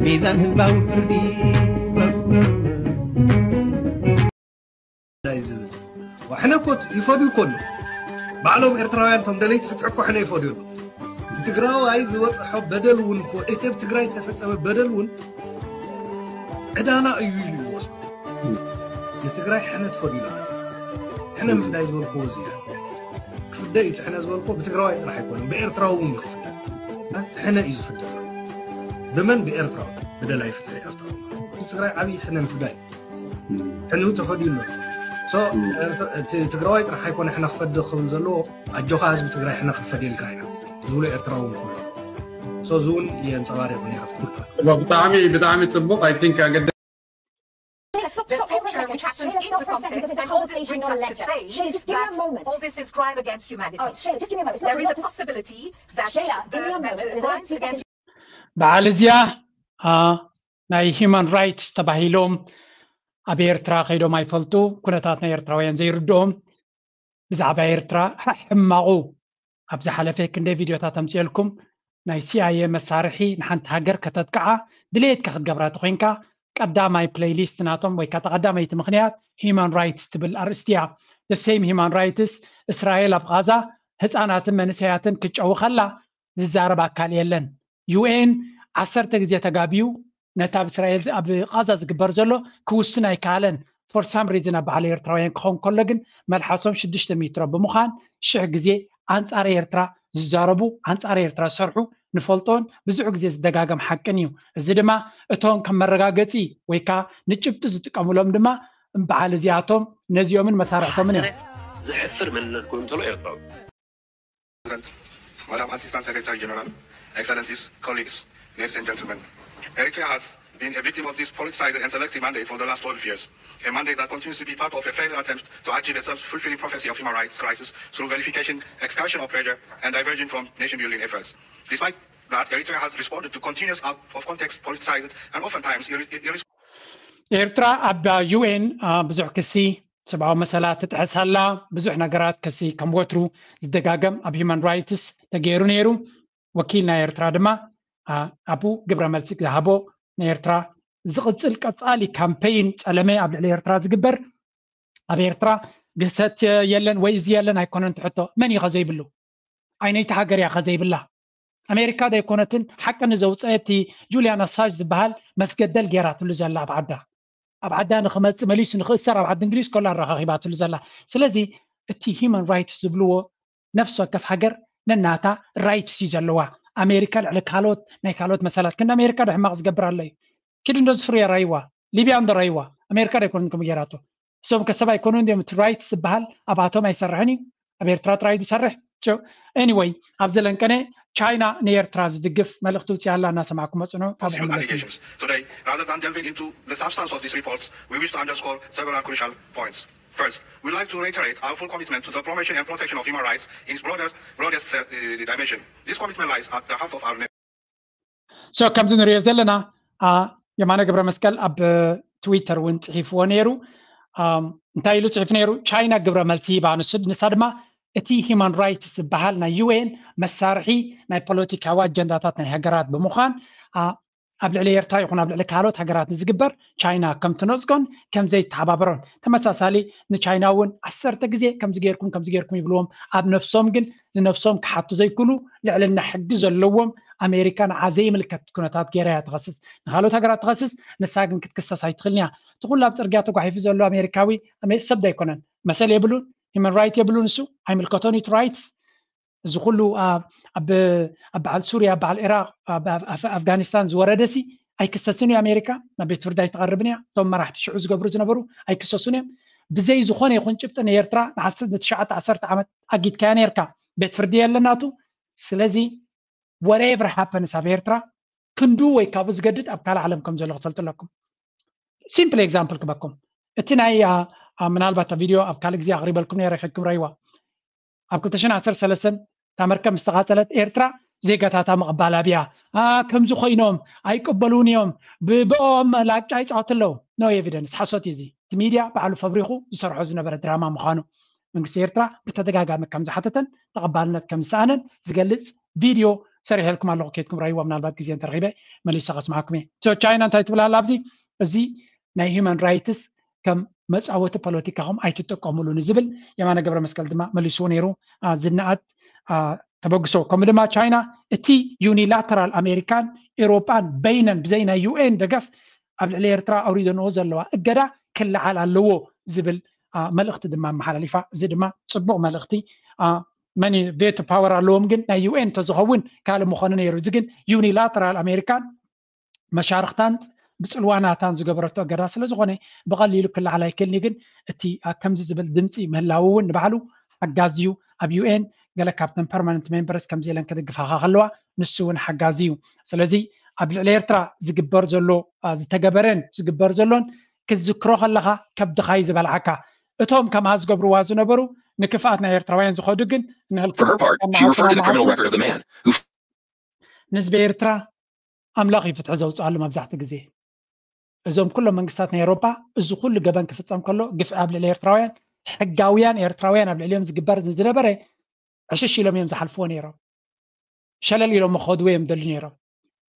ሚዛን ህዝባዊ ፍርዲ ዝብል ሕነ እኮ ይፈድዩ እኮ ኣሎ ባዕሎም ኤርትራውያን ቶም ደለይቲ ፍትሒ እኮ ሕነ ይፈድዩ ኣሎ ትግራዋይ ዝበፅሖ በደል እውን እኮ እቲ ኣብ ትግራይ ዝተፈፀመ በደል እውን ዕዳና እዩ ኢሉ ይወስዱ ንትግራይ ሕነ ትፈድዩና ሕነ ምፍዳይ ዝበልክዎ እዚ ክፍደ እዩ ትሕነ ዝበልክዎ ብትግራዋይ ጥራሕ ኣይኮነን ብኤርትራዊ እውን ይኽፍደ ሕነ እዩ ዝፍደ ብመን ብኤርትራዊ ብደላይ ፍትሒ ኤርትራዊ ትግራይ ዓብዪ ሕነ ምፍዳይ ሕንኡ ተፈድዩ ኣሎ እቲ ትግራዋይ ጥራሕ ኣይኮነ ሕነ ክፈዲ ክብል ዘለዎ ኣጆኻ ህዝቢ ትግራይ ሕነ ክትፈድየልካ ኢና ዝብሎ ኤርትራዊ እውን ክብሎ እዚ እውን የንፀባሪቕ ነይረ ብጣዕሚ ብጣዕሚ ፅቡቅ ኣይ ቲንክ ኣገደ በዓል እዚኣ ናይ ሂማን ራይትስ ተባሂሎም ኣብ ኤርትራ ከይዶም ኣይፈልጡ ኩነታት ናይ ኤርትራውያን ዘይርድኦም ብዛዕባ ኤርትራ ሕማቑ ኣብ ዝሓለፈ ክንደይ ቪድዮታት ኣምፅኤልኩም ናይ ሲኣይኤ መሳርሒ ንሓንቲ ሃገር ከተጥቅዓ ድሌትካ ክትገብራ ተኮይንካ ቀዳማይ ፕለይሊስት ናቶም ወይ ከዓ ቀዳመይቲ ምክንያት ሂማን ራይትስ ትብል ኣርእስቲ እያ። The same ሂማን ራይትስ እስራኤል ኣብ ቃዛ ህፃናትን መንእሰያትን ክጨው ከላ ዝዛረብ ኣካል የለን። ዩኤን ዓሰርተ ግዜ ተጋብዩ ነቲ ኣብ እስራኤል ኣብ ቃዛ ዝግበር ዘሎ ክውስን ኣይከኣለን። For some reason ኣብ ባዕሊ ኤርትራውያን ክኸውን ከሎ ግን መልሓሶም ሽዱሽተ ሜትሮ ብምዃን ሽሕ ግዜ ኣንጻር ኤርትራ ዝዛረቡ፣ ኣንጻር ኤርትራ ዝሰርሑ ንፈልጦን ብዙሕ ግዜ ዝደጋገም ሓቅን እዩ። እዚ ድማ እቶም ከም መረጋገጺ ወይ ከዓ ንጭብጢ ዝጥቀሙሎም ድማ በዓል እዚኣቶም ነዚኦምን መሳርሕቶምን እዮም። ዝሕፍር መንነት ኮይኑ እንተሎ ኤርትራዊ Madam Assistant Secretary General, Excellencies, colleagues, ladies and gentlemen, Eritrea has been a victim of this politicized and selective mandate for the last twelve years, a mandate that continues to be part of a failed attempt to achieve a self-fulfilling prophecy of human rights crisis through vilification, extortion of pressure, and diversion from nation-building efforts. Despite that, Eritrea has responded to continuous out-of-context, politicized, and oftentimes irre- irre- ኤርትራ ኣብ ዩ ኤን ብዙሕ ክሲ፣ ሰብኣዊ መሰላት ትጥሕስ ኣላ፣ ብዙሕ ነገራት ክሲ ከም ወትሩ ዝደጋገም ኣብ ሂማን ራይትስ ተገይሩ ነይሩ። ወኪል ናይ ኤርትራ ድማ ኣብኡ ግብረ መልሲ ዝሃቦ፣ ናይ ኤርትራ ዝቕጽል ቀጻሊ ካምፔይን ጸለመ ኣብ ልዕሊ ኤርትራ ዝግበር፣ ኣብ ኤርትራ ግህሰት የለን ወይ እዚ የለን ኣይኮነን ትሕቶ። መን እዩ ከዘይብሉ? ኣይነይቲ ሃገር እያ ከዘይብላ? ኣሜሪካ ዶ ኣይኮነትን ሓቂ ንዘውፀአ እቲ ጁልያን ኣሳንጅ ዝበሃል መስገደል ገይራትሉ ዘላ ኣብ ዓዳ? ኣብ ዓዳ ንክመፅእ መሊሱ ንክእሰር ኣብ ዓዲ እንግሊዝ ከሎ ኣረኻኺባትሉ ዘላ። ስለዚ እቲ ሂማን ራይትስ ዝብልዎ ነፍሲ ወከፍ ሃገር ነናታ ራይትስ እዩ ዘለዋ። ኣሜሪካ ልዕሊ ካልኦት ናይ ካልኦት መሰላት ክንዲ ኣሜሪካ ዶ ሕማቕ ዝገብር ኣሎ እዩ? ኪዱ እንዶ ዝፍርያ ራይዋ ሊብያ እንዶ ራይዋ ኣሜሪካ ዶ ኣይኮነን ከምኡ ገይራቶ? እሶም ከሰብ ኣይኮኑን እንዲዮም። እቲ ራይትስ ዝበሃል ኣብኣቶም ኣይሰርሕን እዩ። ኣብ ኤርትራ ጥራይ ዝሰርሕ። ኤኒወይ ኣብዚ ለንቀነ ቻይና ንኤርትራ ዝድግፍ መልእኽቲ ውፅያ ኣላ እናሰማዕኩ መፅኖ ካብ possible allegations. Today, rather than delving into the substance of these reports, we wish to underscore several crucial points. First, we'd like to reiterate our full commitment to the promotion and protection of human rights in its broader, broadest uh, dimension. This commitment lies at the heart of our so ከምዚ ንሪኦ ዘለና የማነ ገብረ መስቀል ኣብ ትዊተር እውን ፅሒፍዎ ነይሩ። እንታይ ኢሉ ፅሒፉ ነይሩ? ቻይና ግብረ መልሲ ሂባ፣ ንሳ ድማ እቲ ሂማን ራይትስ ዝበሃል ናይ ዩ ኤን መሳርሒ ናይ ፖለቲካዊ ኣጀንዳታት ናይ ሃገራት ብምዃን ኣብ ልዕሊ ኤርትራ ይኹን ኣብ ልዕሊ ካልኦት ሃገራት ንዝግበር ቻይና ከም ትነፅጎን ከም ዘይተሓባበሮን፣ ተመሳሳሊ ንቻይና እውን ዓሰርተ ግዜ ከምዚ ገይርኩም ከምዚ ገይርኩም ይብልዎም፣ ኣብ ነፍሶም ግን ንነፍሶም ክሓቱ ዘይክእሉ ልዕልና ሕጊ ዘለዎም ኣሜሪካ ንዓ ዘይምልከት ኩነታት ገይራ እያ ትኸስስ። ንካልኦት ሃገራት ትኸስስ፣ ንሳ ግን ክትክሰስ ኣይትኽእልን እያ። እቲ ኩሉ ኣብ ፅርግያ ተጓሒፉ ዘሎ ኣሜሪካዊ ሰብ ዶ ኣይኮነን? መሰል የብሉን፣ ሂማን ራይት የብሉን፣ እሱ ኣይምልከቶን እዩ ራይትስ። እዚ ኩሉ ኣብ በዓል ሱርያ፣ በዓል ኢራቅ፣ ኣፍጋኒስታን ዝወረደሲ ኣይክሰስን እዩ ኣሜሪካ። ናብ ቤት ፍርዲ ኣይትቐርብን እያ። እቶም መራሕቲ ሽዑ ዝገብሩ ዝነበሩ ኣይክሰሱን እዮም። ብዘይ ዝኾነ ይኹን ጭብጢ ንኤርትራ ንትሽዓተ ዓሰርተ ዓመት ኣጊድካያ ነርካ። ቤት ፍርዲ የለናቱ። ስለዚ whatever happens ኣብ ኤርትራ ክንዱ ወይ ካብኡ ዝገድድ ኣብ ካልእ ዓለም ከም ዘሎ ክትፈልጡ ኣለኩም። ሲምፕል ኤግዛምፕል ክበኩም፣ እቲ ናይ ምናልባት ቪድዮ ኣብ ካልእ ግዜ ኣቕሪበልኩም ነረ ከድኩም ረይዋ። ኣብ ክልተ ሽሕን ዓሰርተ ሰለስተን እታ መርከብ ምስ ተቓጸለት ኤርትራ ዜጋታታ ምቕባል ኣብያ። ከምዚ ኮይኖም ኣይቅበሉን እዮም፣ ብብኦም ላግጫ ይጻወቱ ኣለዉ። No evidence፣ ሓሶት እዩ እዚ። እቲ ሚድያ ባዕሉ ፈብሪኹ ዝሰርሖ ዝነበረ ድራማ ምዃኑ መንግስቲ ኤርትራ ብተደጋጋሚ ከም ዝሓተተን ተቐባልነት ከም ዝሰኣነን ዝገልጽ ቪድዮ ሰሪሐልኩም ኣለኹ። ኬድኩም ረይዋ፣ ምናልባት ግዜ እንተረኺበ መሊሰ ከስምዓኩም እየ። ቻይና እንታይ ትብል ኣላ ኣብዚ? እዚ ናይ ሂማን ራይትስ ከም መፃወቲ ፖለቲካኹም ኣይትጥቀሙሉ ንዝብል የማነ ገብረ መስቀል ድማ መሊስዎ ነይሩ። ዝነኣድ ተበግሶ። ከምኡ ድማ ቻይና እቲ ዩኒላተራል ኣሜሪካን ኤውሮጳን በይነን ብዘይ ናይ ዩ ኤን ደገፍ ኣብ ልዕሊ ኤርትራ ኣውሪደንኦ ዘለዋ እገዳ ክለዓል ኣለዎ ዝብል መልእኽቲ ድማ ኣመሓላሊፋ። እዚ ድማ ፅቡቕ መልእኽቲ። መን ቬቶ ፓወር ኣለዎም ግን ናይ ዩ ኤን እንተዝኸውን ካልእ ምኾነ ነይሩ። እዚ ግን ዩኒላተራል ኣሜሪካን መሻርኽታን ብፅልዋ ናታን ዝገበረቶ እገዳ ስለ ዝኾነ ብቐሊሉ ክለዓል ኣይክእልን እዩ። ግን እቲ ከምዚ ዝብል ድምፂ ምህላው እውን ንባዕሉ ሓጋዚ እዩ። ኣብ ዩ ኤን ገለ ካብተን ፐርማነንት ሜምበርስ ከምዚ ኢለን ክድግፋኻ ከለዋ ንሱ እውን ሓጋዚ እዩ። ስለዚ ኣብ ልዕሊ ኤርትራ ዝግበር ዘሎ ዝተገበረን ዝግበር ዘሎን ክትዝክሮ ከለኻ ከብድኻ እዩ ዝበልዓካ። እቶም ከምኣ ዝገብርዋ ዝነበሩ ንክፍኣት ናይ ኤርትራውያን ዝኸዱ ግን ንህልክት For her part, she referred to the criminal record of the man who ንህዝቢ ኤርትራ ኣምላኽ እዩ ፍትሒ ዘውፅኣሉ መብዛሕትኡ ግዜ። እዞም ኩሎም መንግስታት ናይ ኤውሮጳ እዚ ኩሉ ገበን ክፍፀም ከሎ ግፍዒ ኣብ ልዕሊ ኤርትራውያን ሕጋውያን ኤርትራውያን ኣብ ልዕሊኦም ዝግበር ዝነበረ ዕሽሽ ኢሎም እዮም ዝሓልፍዎ ነይሮም። ሸለል ኢሎም ክኸድዎ እዮም ደልዩ ነይሮም።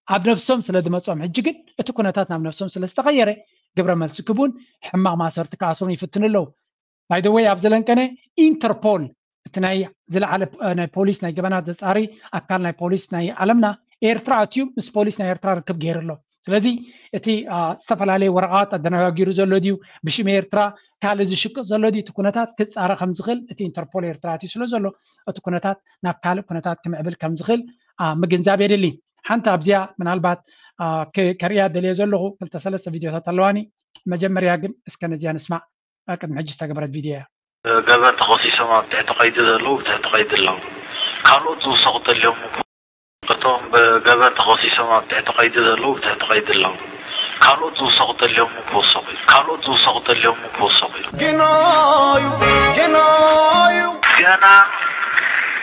ኣብ ነብሶም ስለ ዝመፅኦም ሕጂ ግን እቲ ኩነታት ናብ ነብሶም ስለ ዝተቐየረ ግብረ መልሲ ክቡን ሕማቕ ማእሰርቲ ክኣስሩን ይፍትኑ ኣለዉ። By the way ኣብዚ ለንቀነ ኢንተርፖል እቲ ናይ ዝለዓለ ናይ ፖሊስ ናይ ገበናት ዘፃሪ ኣካል ናይ ፖሊስ ናይ ዓለምና ኤርትራ ኣትዩ ምስ ፖሊስ ናይ ኤርትራ ርክብ ገይሩ ኣሎ። ስለዚ እቲ ዝተፈላለየ ወረቓት ኣደናጋጊሩ ዘሎ ድዩ፣ ብሽም ኤርትራ ካልእ ዝሽቅጥ ዘሎ ድዩ፣ እቲ ኩነታት ክፃረ ከም ዝኽእል እቲ ኢንተርፖል ኤርትራ ኣትዩ ስለ ዘሎ፣ እቲ ኩነታት ናብ ካልእ ኩነታት ክምዕብል ከም ዝኽእል ምግንዛብ የድሊ። ሓንቲ ኣብዚኣ ምናልባት ከርእያ ደልየ ዘለኹ ክልተ ሰለስተ ቪድዮታት ኣለዋኒ። መጀመርያ ግን እስከ ነዚኣ ንስማዕ። ኣብ ቅድሚ ሕጂ ዝተገበረት ቪድዮ እያ። ገበር ተኸሲሶም ኣብ ትሕቲ ቀይዲ ዘለዉ ብትሕቲ ቀይዲ ኣለዉ። ካልኦት ዝውሰኹ ተልዮም እኮ እቶም ብገበር ተኸሲሶም ኣብ ትሕቲ ቀይዲ ዘለዉ ብትሕቲ ቀይዲ ኣለዉ። ካልኦት ዝውሰኹ ተልዮም ክወሰኹ እዩ። ካልኦት ዝውሰኹ ተልዮም ክወሰኹ እዩ። ገና እዩ፣ ገና እዩ። ገና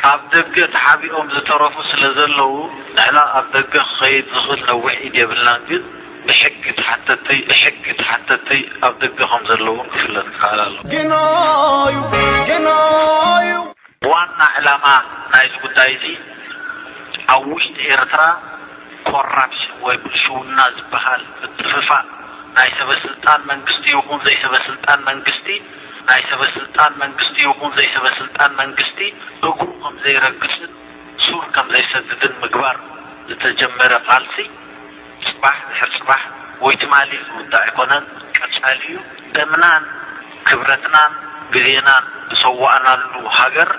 ኣብ ደገ ተሓቢኦም ዝተረፉ ስለ ዘለዉ ንሕና ኣብ ደገ ክኸይድ ዝኽእል ነዊሕ ኢድ የብልናን፣ ግን ብሕጊ ተሓተቲ፣ ብሕጊ ተሓተቲ ኣብ ደገ ከም ዘለዉ ክፍለጥ ክኽእል ኣለዎ። ገና እዩ፣ ገና እዩ። ዋና ዕላማ ናይዚ ጉዳይ እዚ ኣብ ውሽጢ ኤርትራ ኮራፕሽን ወይ ብልሽውና ዝበሃል ምጥፍፋእ ናይ ሰበ ስልጣን መንግስቲ ይኹን ዘይሰበ ስልጣን መንግስቲ ናይ ሰበ ስልጣን መንግስቲ ይኹን ዘይሰበ ስልጣን መንግስቲ እግሩ ከም ዘይረግጽን ሱር ከም ዘይሰድድን ምግባር ዝተጀመረ ቃልሲ ጽባሕ ድሕሪ ጽባሕ ወይ ትማሊ ዝውዳእ ኣይኮነን፣ ቀጻሊ እዩ። ደምናን ክብረትናን ግዜናን ዝሰዋእናሉ ሃገር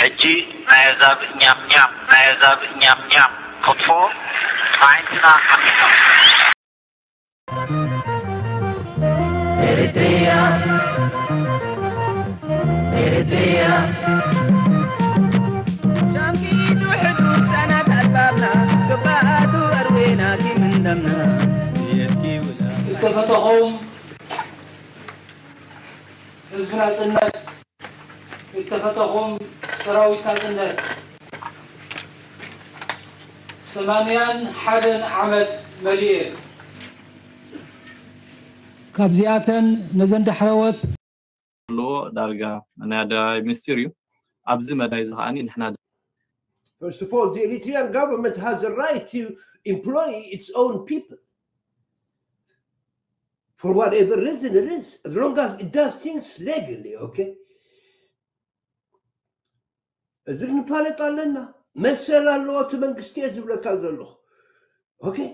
ሕጂ ናይ ኣዛብእ ኛምኛም ናይ ኣዛብእ ኛምኛም ክትፎ ኣዒንትና ሓሚና። ኤሪትሪያ ኤሪትሪያ ሻምኪቱ ሕዱ ሰናት ኣልባብና ክባኣቱ ኣርዌና ኪምንደምና የኪውላ እተፈተኹም ህዝቢ ናጽነት እተፈተኹም ሰራዊት ናጽነት ሰማንያን ሓደን ዓመት መሊኤ። ካብዚኣተን ነዘን ዳሕረወት። ኣለዎ ዳርጋ ናይ ኣደባባይ ምስጢር እዩ። ኣብዚ መዳይ እዚ ከዓኒ ንሕና First of all, the Eritrean government has the right to employ its own people for whatever reason it is, as long as it does things legally, okay? እዚ ክንፋለጥ ኣለና። መሰል ኣለዎ እቲ መንግስቲ እየ ዝብለካ ዘለኹ። Okay?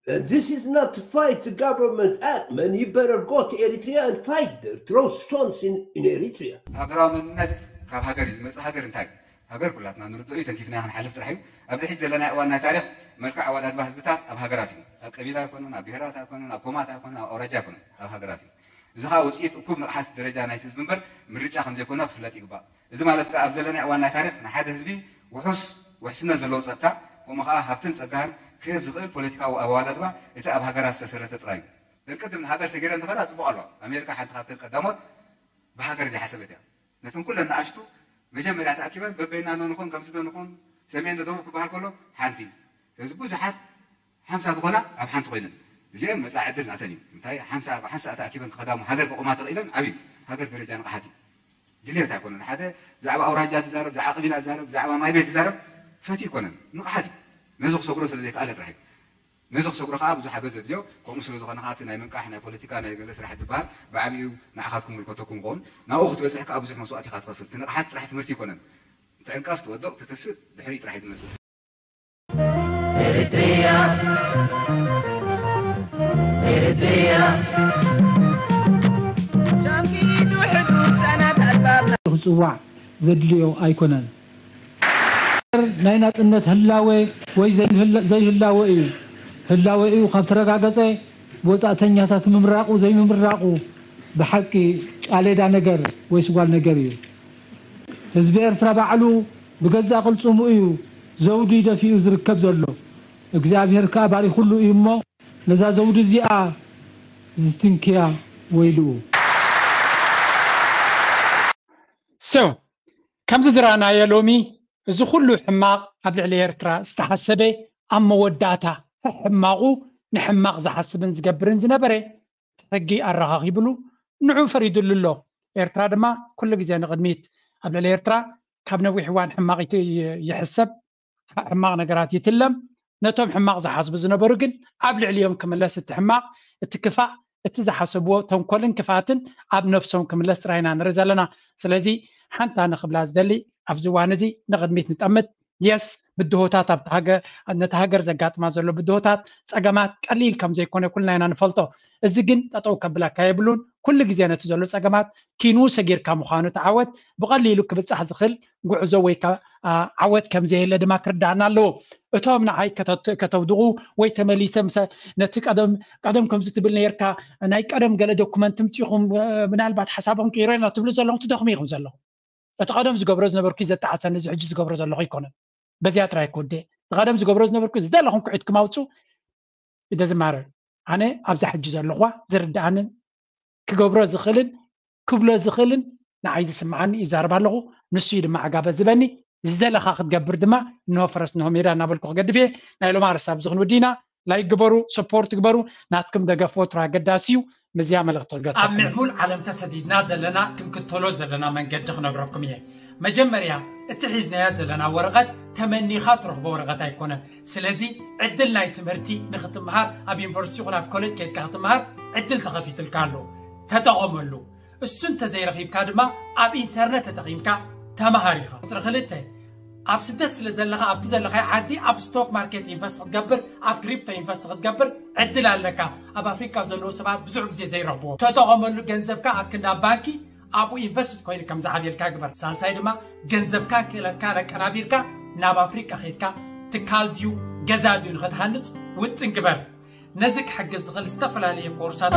And this is not to fight the government act, man. You better go to Eritrea and fight there. Throw stones in, in Eritrea. ሃገራዊ መንነት ካብ ሃገር እዩ ዝመፅእ። ሃገር እንታይ እዩ? ሃገር ኩላትና ንርድኦ እዩ፣ ተንኪፍናዮ ክንሓልፍ ጥራሕ እዩ። ኣብዚ ሕጂ ዘለናዮ እዋን ናይ ታሪኽ መልክዕ ኣወዳድባ ህዝብታት ኣብ ሃገራት እዩ። ኣብ ቀቢላ ኣይኮነን፣ ኣብ ብሄራት ኣይኮነን፣ ኣብ ኮማት ኣይኮነን፣ ኣብ ኣውራጃ ኣይኮነን፣ ኣብ ሃገራት እዩ። እዚ ከዓ ውፅኢት እኩብ ንቕሓት ደረጃ ናይቲ ህዝቢ እምበር ምርጫ ከምዘይኮነ ክፍለጥ ይግባእ። እዚ ማለት ከዓ ኣብ ዘለናዮ እዋን ናይ ታሪኽ ንሓደ ህዝቢ ውሑስ ውሕስነት ዘለዎ ፀጥታ ከምኡ ከዓ ሃብትን ፀጋን ክህብ ዝኽእል ፖለቲካዊ ኣወዳድባ እቲ ኣብ ሃገራት ዝተሰረተ ጥራይ እዩ። ደቂ ቅድም ንሃገር ሰጊረን ዝኸዳ ፅቡቕ ኣሎ። ኣሜሪካ ሓንቲ ካብተን ቀዳሞት ብሃገር ዘይሓሰበት እያ። ነተን ኩለን ንኣሽቱ መጀመርያ ተኣኪበን በበይና ዶ ንኹን ከምዚ ዶ ንኹን ሰሜን ዶ ደቡብ ክበሃል ከሎ ሓንቲ። ስለዚ ብዙሓት ሓምሳ ዝኾና ኣብ ሓንቲ ኮይነን እዚአን መፃኢ ዕድል ናተን እዩ። እንታይ ሓምሳ ብሓንሳእ ተኣኪበን ክኸዳ እሞ ሃገር ከቑማ ተኽኢለን ዓብዩ ሃገር ደረጃ ንቕሓት እዩ። ድልየት ኣይኮነን። ሓደ ብዛዕባ ኣውራጃ ትዛረብ፣ ብዛዕባ ቀቢላ ትዛረብ፣ ብዛዕባ ማይ ቤት ትዛረብ ፈትዩ ኣይኮነን። ንቕሓት እዩ። ነዚ ክሰግሮ ስለ ዘይከኣለ ጥራሕ እዩ። ነዚ ክሰግሮ ከዓ ብዙሕ ሓገዝ ዘድልዮ። ከምኡ ስለ ዝኾነ ከዓ እቲ ናይ ምንቃሕ ናይ ፖለቲካ ናይ ገለ ስራሕ ትበሃል ብዓብዩ ንዓኻትኩም ምልከተኩም ይኸውን። ናብኡ ክትበፅሕ ከዓ ብዙሕ መስዋእቲ ኢኻ ትኸፍል። እቲ ንቕሓት ጥራሕ ትምህርቲ ኣይኮነን። እቲ ዕንቃፍ ትወድቕ ትትስእ ድሕሪኡ ጥራሕ እዩ ዝመፅእ። ኤሪትሪያ ኤሪትሪያ ሻምኪቱ ሕዱ ሰናት ኣልባብና ክጽዋዕ ዘድልዮ ኣይኮነን። ናይ ናጽነት ህላወ ወይ ዘይህላ- ዘይህላወ እዩ። ህላወ እዩ ካብ ተረጋገጸ ብወጻእተኛታት ምምራቑ ዘይምምራቑ ብሓቂ ጫሌዳ ነገር ወይስ ጓል ነገር እዩ። ህዝቢ ኤርትራ ባዕሉ ብገዛእ ቅልጽሙ እዩ ዘውዲ ደፊኡ ዝርከብ ዘሎ። እግዚኣብሔር ከኣ ባሪኹሉ እዩ እሞ ነዛ ዘውዲ እዚኣ ዝትንክያ ወይልኡ። So ከምዚ ዝረኣናዮ ሎሚ እዚ ኩሉ ሕማቕ ኣብ ልዕሊ ኤርትራ ዝተሓሰበ ኣብ መወዳእታ ሕማቑ ንሕማቕ ዝሓስብን ዝገብርን ዝነበረ ሕጊ ኣረኻኺብሉ ንዑ ፈሪድሉ ኣሎ። ኤርትራ ድማ ኩሉ ግዜ ንቕድሚት ኣብ ልዕሊ ኤርትራ ካብ ነዊሕ እዋን ሕማቕ ይት- ይሕሰብ፣ ሕማቕ ነገራት ይትለም። ነቶም ሕማቕ ዝሓስቡ ዝነበሩ ግን ኣብ ልዕሊኦም ክምለስ እቲ ሕማቕ፣ እቲ ክፋእ፣ እቲ ዝሓሰብዎ ተንኮልን ክፍኣትን ኣብ ነብሶም ክምለስ ጥራይ ኢና ንርኢ ዘለና። ስለዚ ሓንቲ ኣነ ክብላ ዝደሊ ኣብዚ እዋን እዚ ንቕድሚት ንጠምት። የስ ብድሆታት ኣብቲ ሃገር ነቲ ሃገር ዘጋጥማ ዘሎ ብድሆታት ጸገማት ቀሊል ከም ዘይኮነ ኩልና ኢና ንፈልጦ። እዚ ግን ጠጠው ከብለካ የብሉን። ኩሉ ግዜ ነቲ ዘሎ ጸገማት ኪኑ ሰጊርካ ምዃኑ እቲ ዓወት ብቐሊሉ ክብጻሕ ዝኽእል ጉዕዞ ወይ ዓወት ከም ዘየለ ድማ ክርዳእና ኣለዎ። እቶም ንዓይ ከተውድቑ ወይ ተመሊሰ ነቲ ቀደም ከምዚ ትብል ነርካ ናይ ቀደም ገለ ዶኩመንት ምፂኹም ምናልባት ሓሳቦም ክይሮ ኢና ትብሉ ዘለኹም ትደኽሙ ኢኹም ዘለኹም። እቲ ቀደም ዝገብሮ ዝነበርኩ ዘጣዓሰኒ እዚ ሕጂ ዝገብሮ ዘለኹ ኣይኮነን። በዚኣ ጥራይ ክወደ እቲ ቀደም ዝገብሮ ዝነበርኩ ዝደለኹም ኩዒት ክማውፁ ይደዝማረ ኣነ ኣብዛ ሕጂ ዘለኹዋ ዝርድኣንን ክገብሮ ዝኽእልን ክብሎ ዝኽእልን ንዓይ ዝስምዓኒ ይዛረብ ኣለኹ። ንሱ እዩ ድማ ዓጋበ ዝበኒ። ዝደለኻ ክትገብር ድማ እንሆ ፈረስ እንሆ ሜዳ እናበልኩ ክገድፍ እየ። ናይ ሎማ ርሳብ ዝኽን ወዲና ላይክ ግበሩ፣ ሰፖርት ግበሩ። ናትኩም ደገፍ ወትሩ ኣገዳሲ እዩ። ምዝያ መልእኽቲ ክገጽ ኣብ ምዕቡል ዓለም ተሰዲድና ዘለና ክንክተሎ ዘለና መንገዲ ክነግረኩም እየ። መጀመርያ እቲ ሒዝናያ ዘለና ወረቐት ተመኒኻ ትረኽቦ ወረቐት ኣይኮነን። ስለዚ ዕድል ናይ ትምህርቲ ንክትምሃር ኣብ ዩኒቨርሲቲ ይኹን ኣብ ኮሌጅ ከይድካ ክትምሃር ዕድል ተኸፊትልካ ኣሎ። ተጠቐመሉ። እሱ እንተዘይረኺብካ ድማ ኣብ ኢንተርነት ተጠቒምካ ተምሃር ኢኻ። ቁፅሪ ክልተ ኣብ ስደት ስለ ዘለኻ ኣብቲ ዘለኻዮ ዓዲ ኣብ ስቶክ ማርኬት ኢንቨስት ክትገብር ኣብ ክሪፕቶ ኢንቨስት ክትገብር ዕድል ኣለካ። ኣብ ኣፍሪካ ዘለዉ ሰባት ብዙሕ ግዜ ዘይረኽብዎ ተጠቐመሉ። ገንዘብካ ኣብ ክንዳ ባንኪ ኣብኡ ኢንቨስት ኮይኑ ከም ዝዓብየልካ ግበር። ሳልሳይ ድማ ገንዘብካ ክእለትካ ለቀናቢርካ ናብ ኣፍሪካ ከይድካ ትካል ድዩ ገዛ ድዩ ንክትሃንፅ ውጥን ግበር። ነዚ ክሕግዝ ዝኽእል ዝተፈላለየ ኮርሳት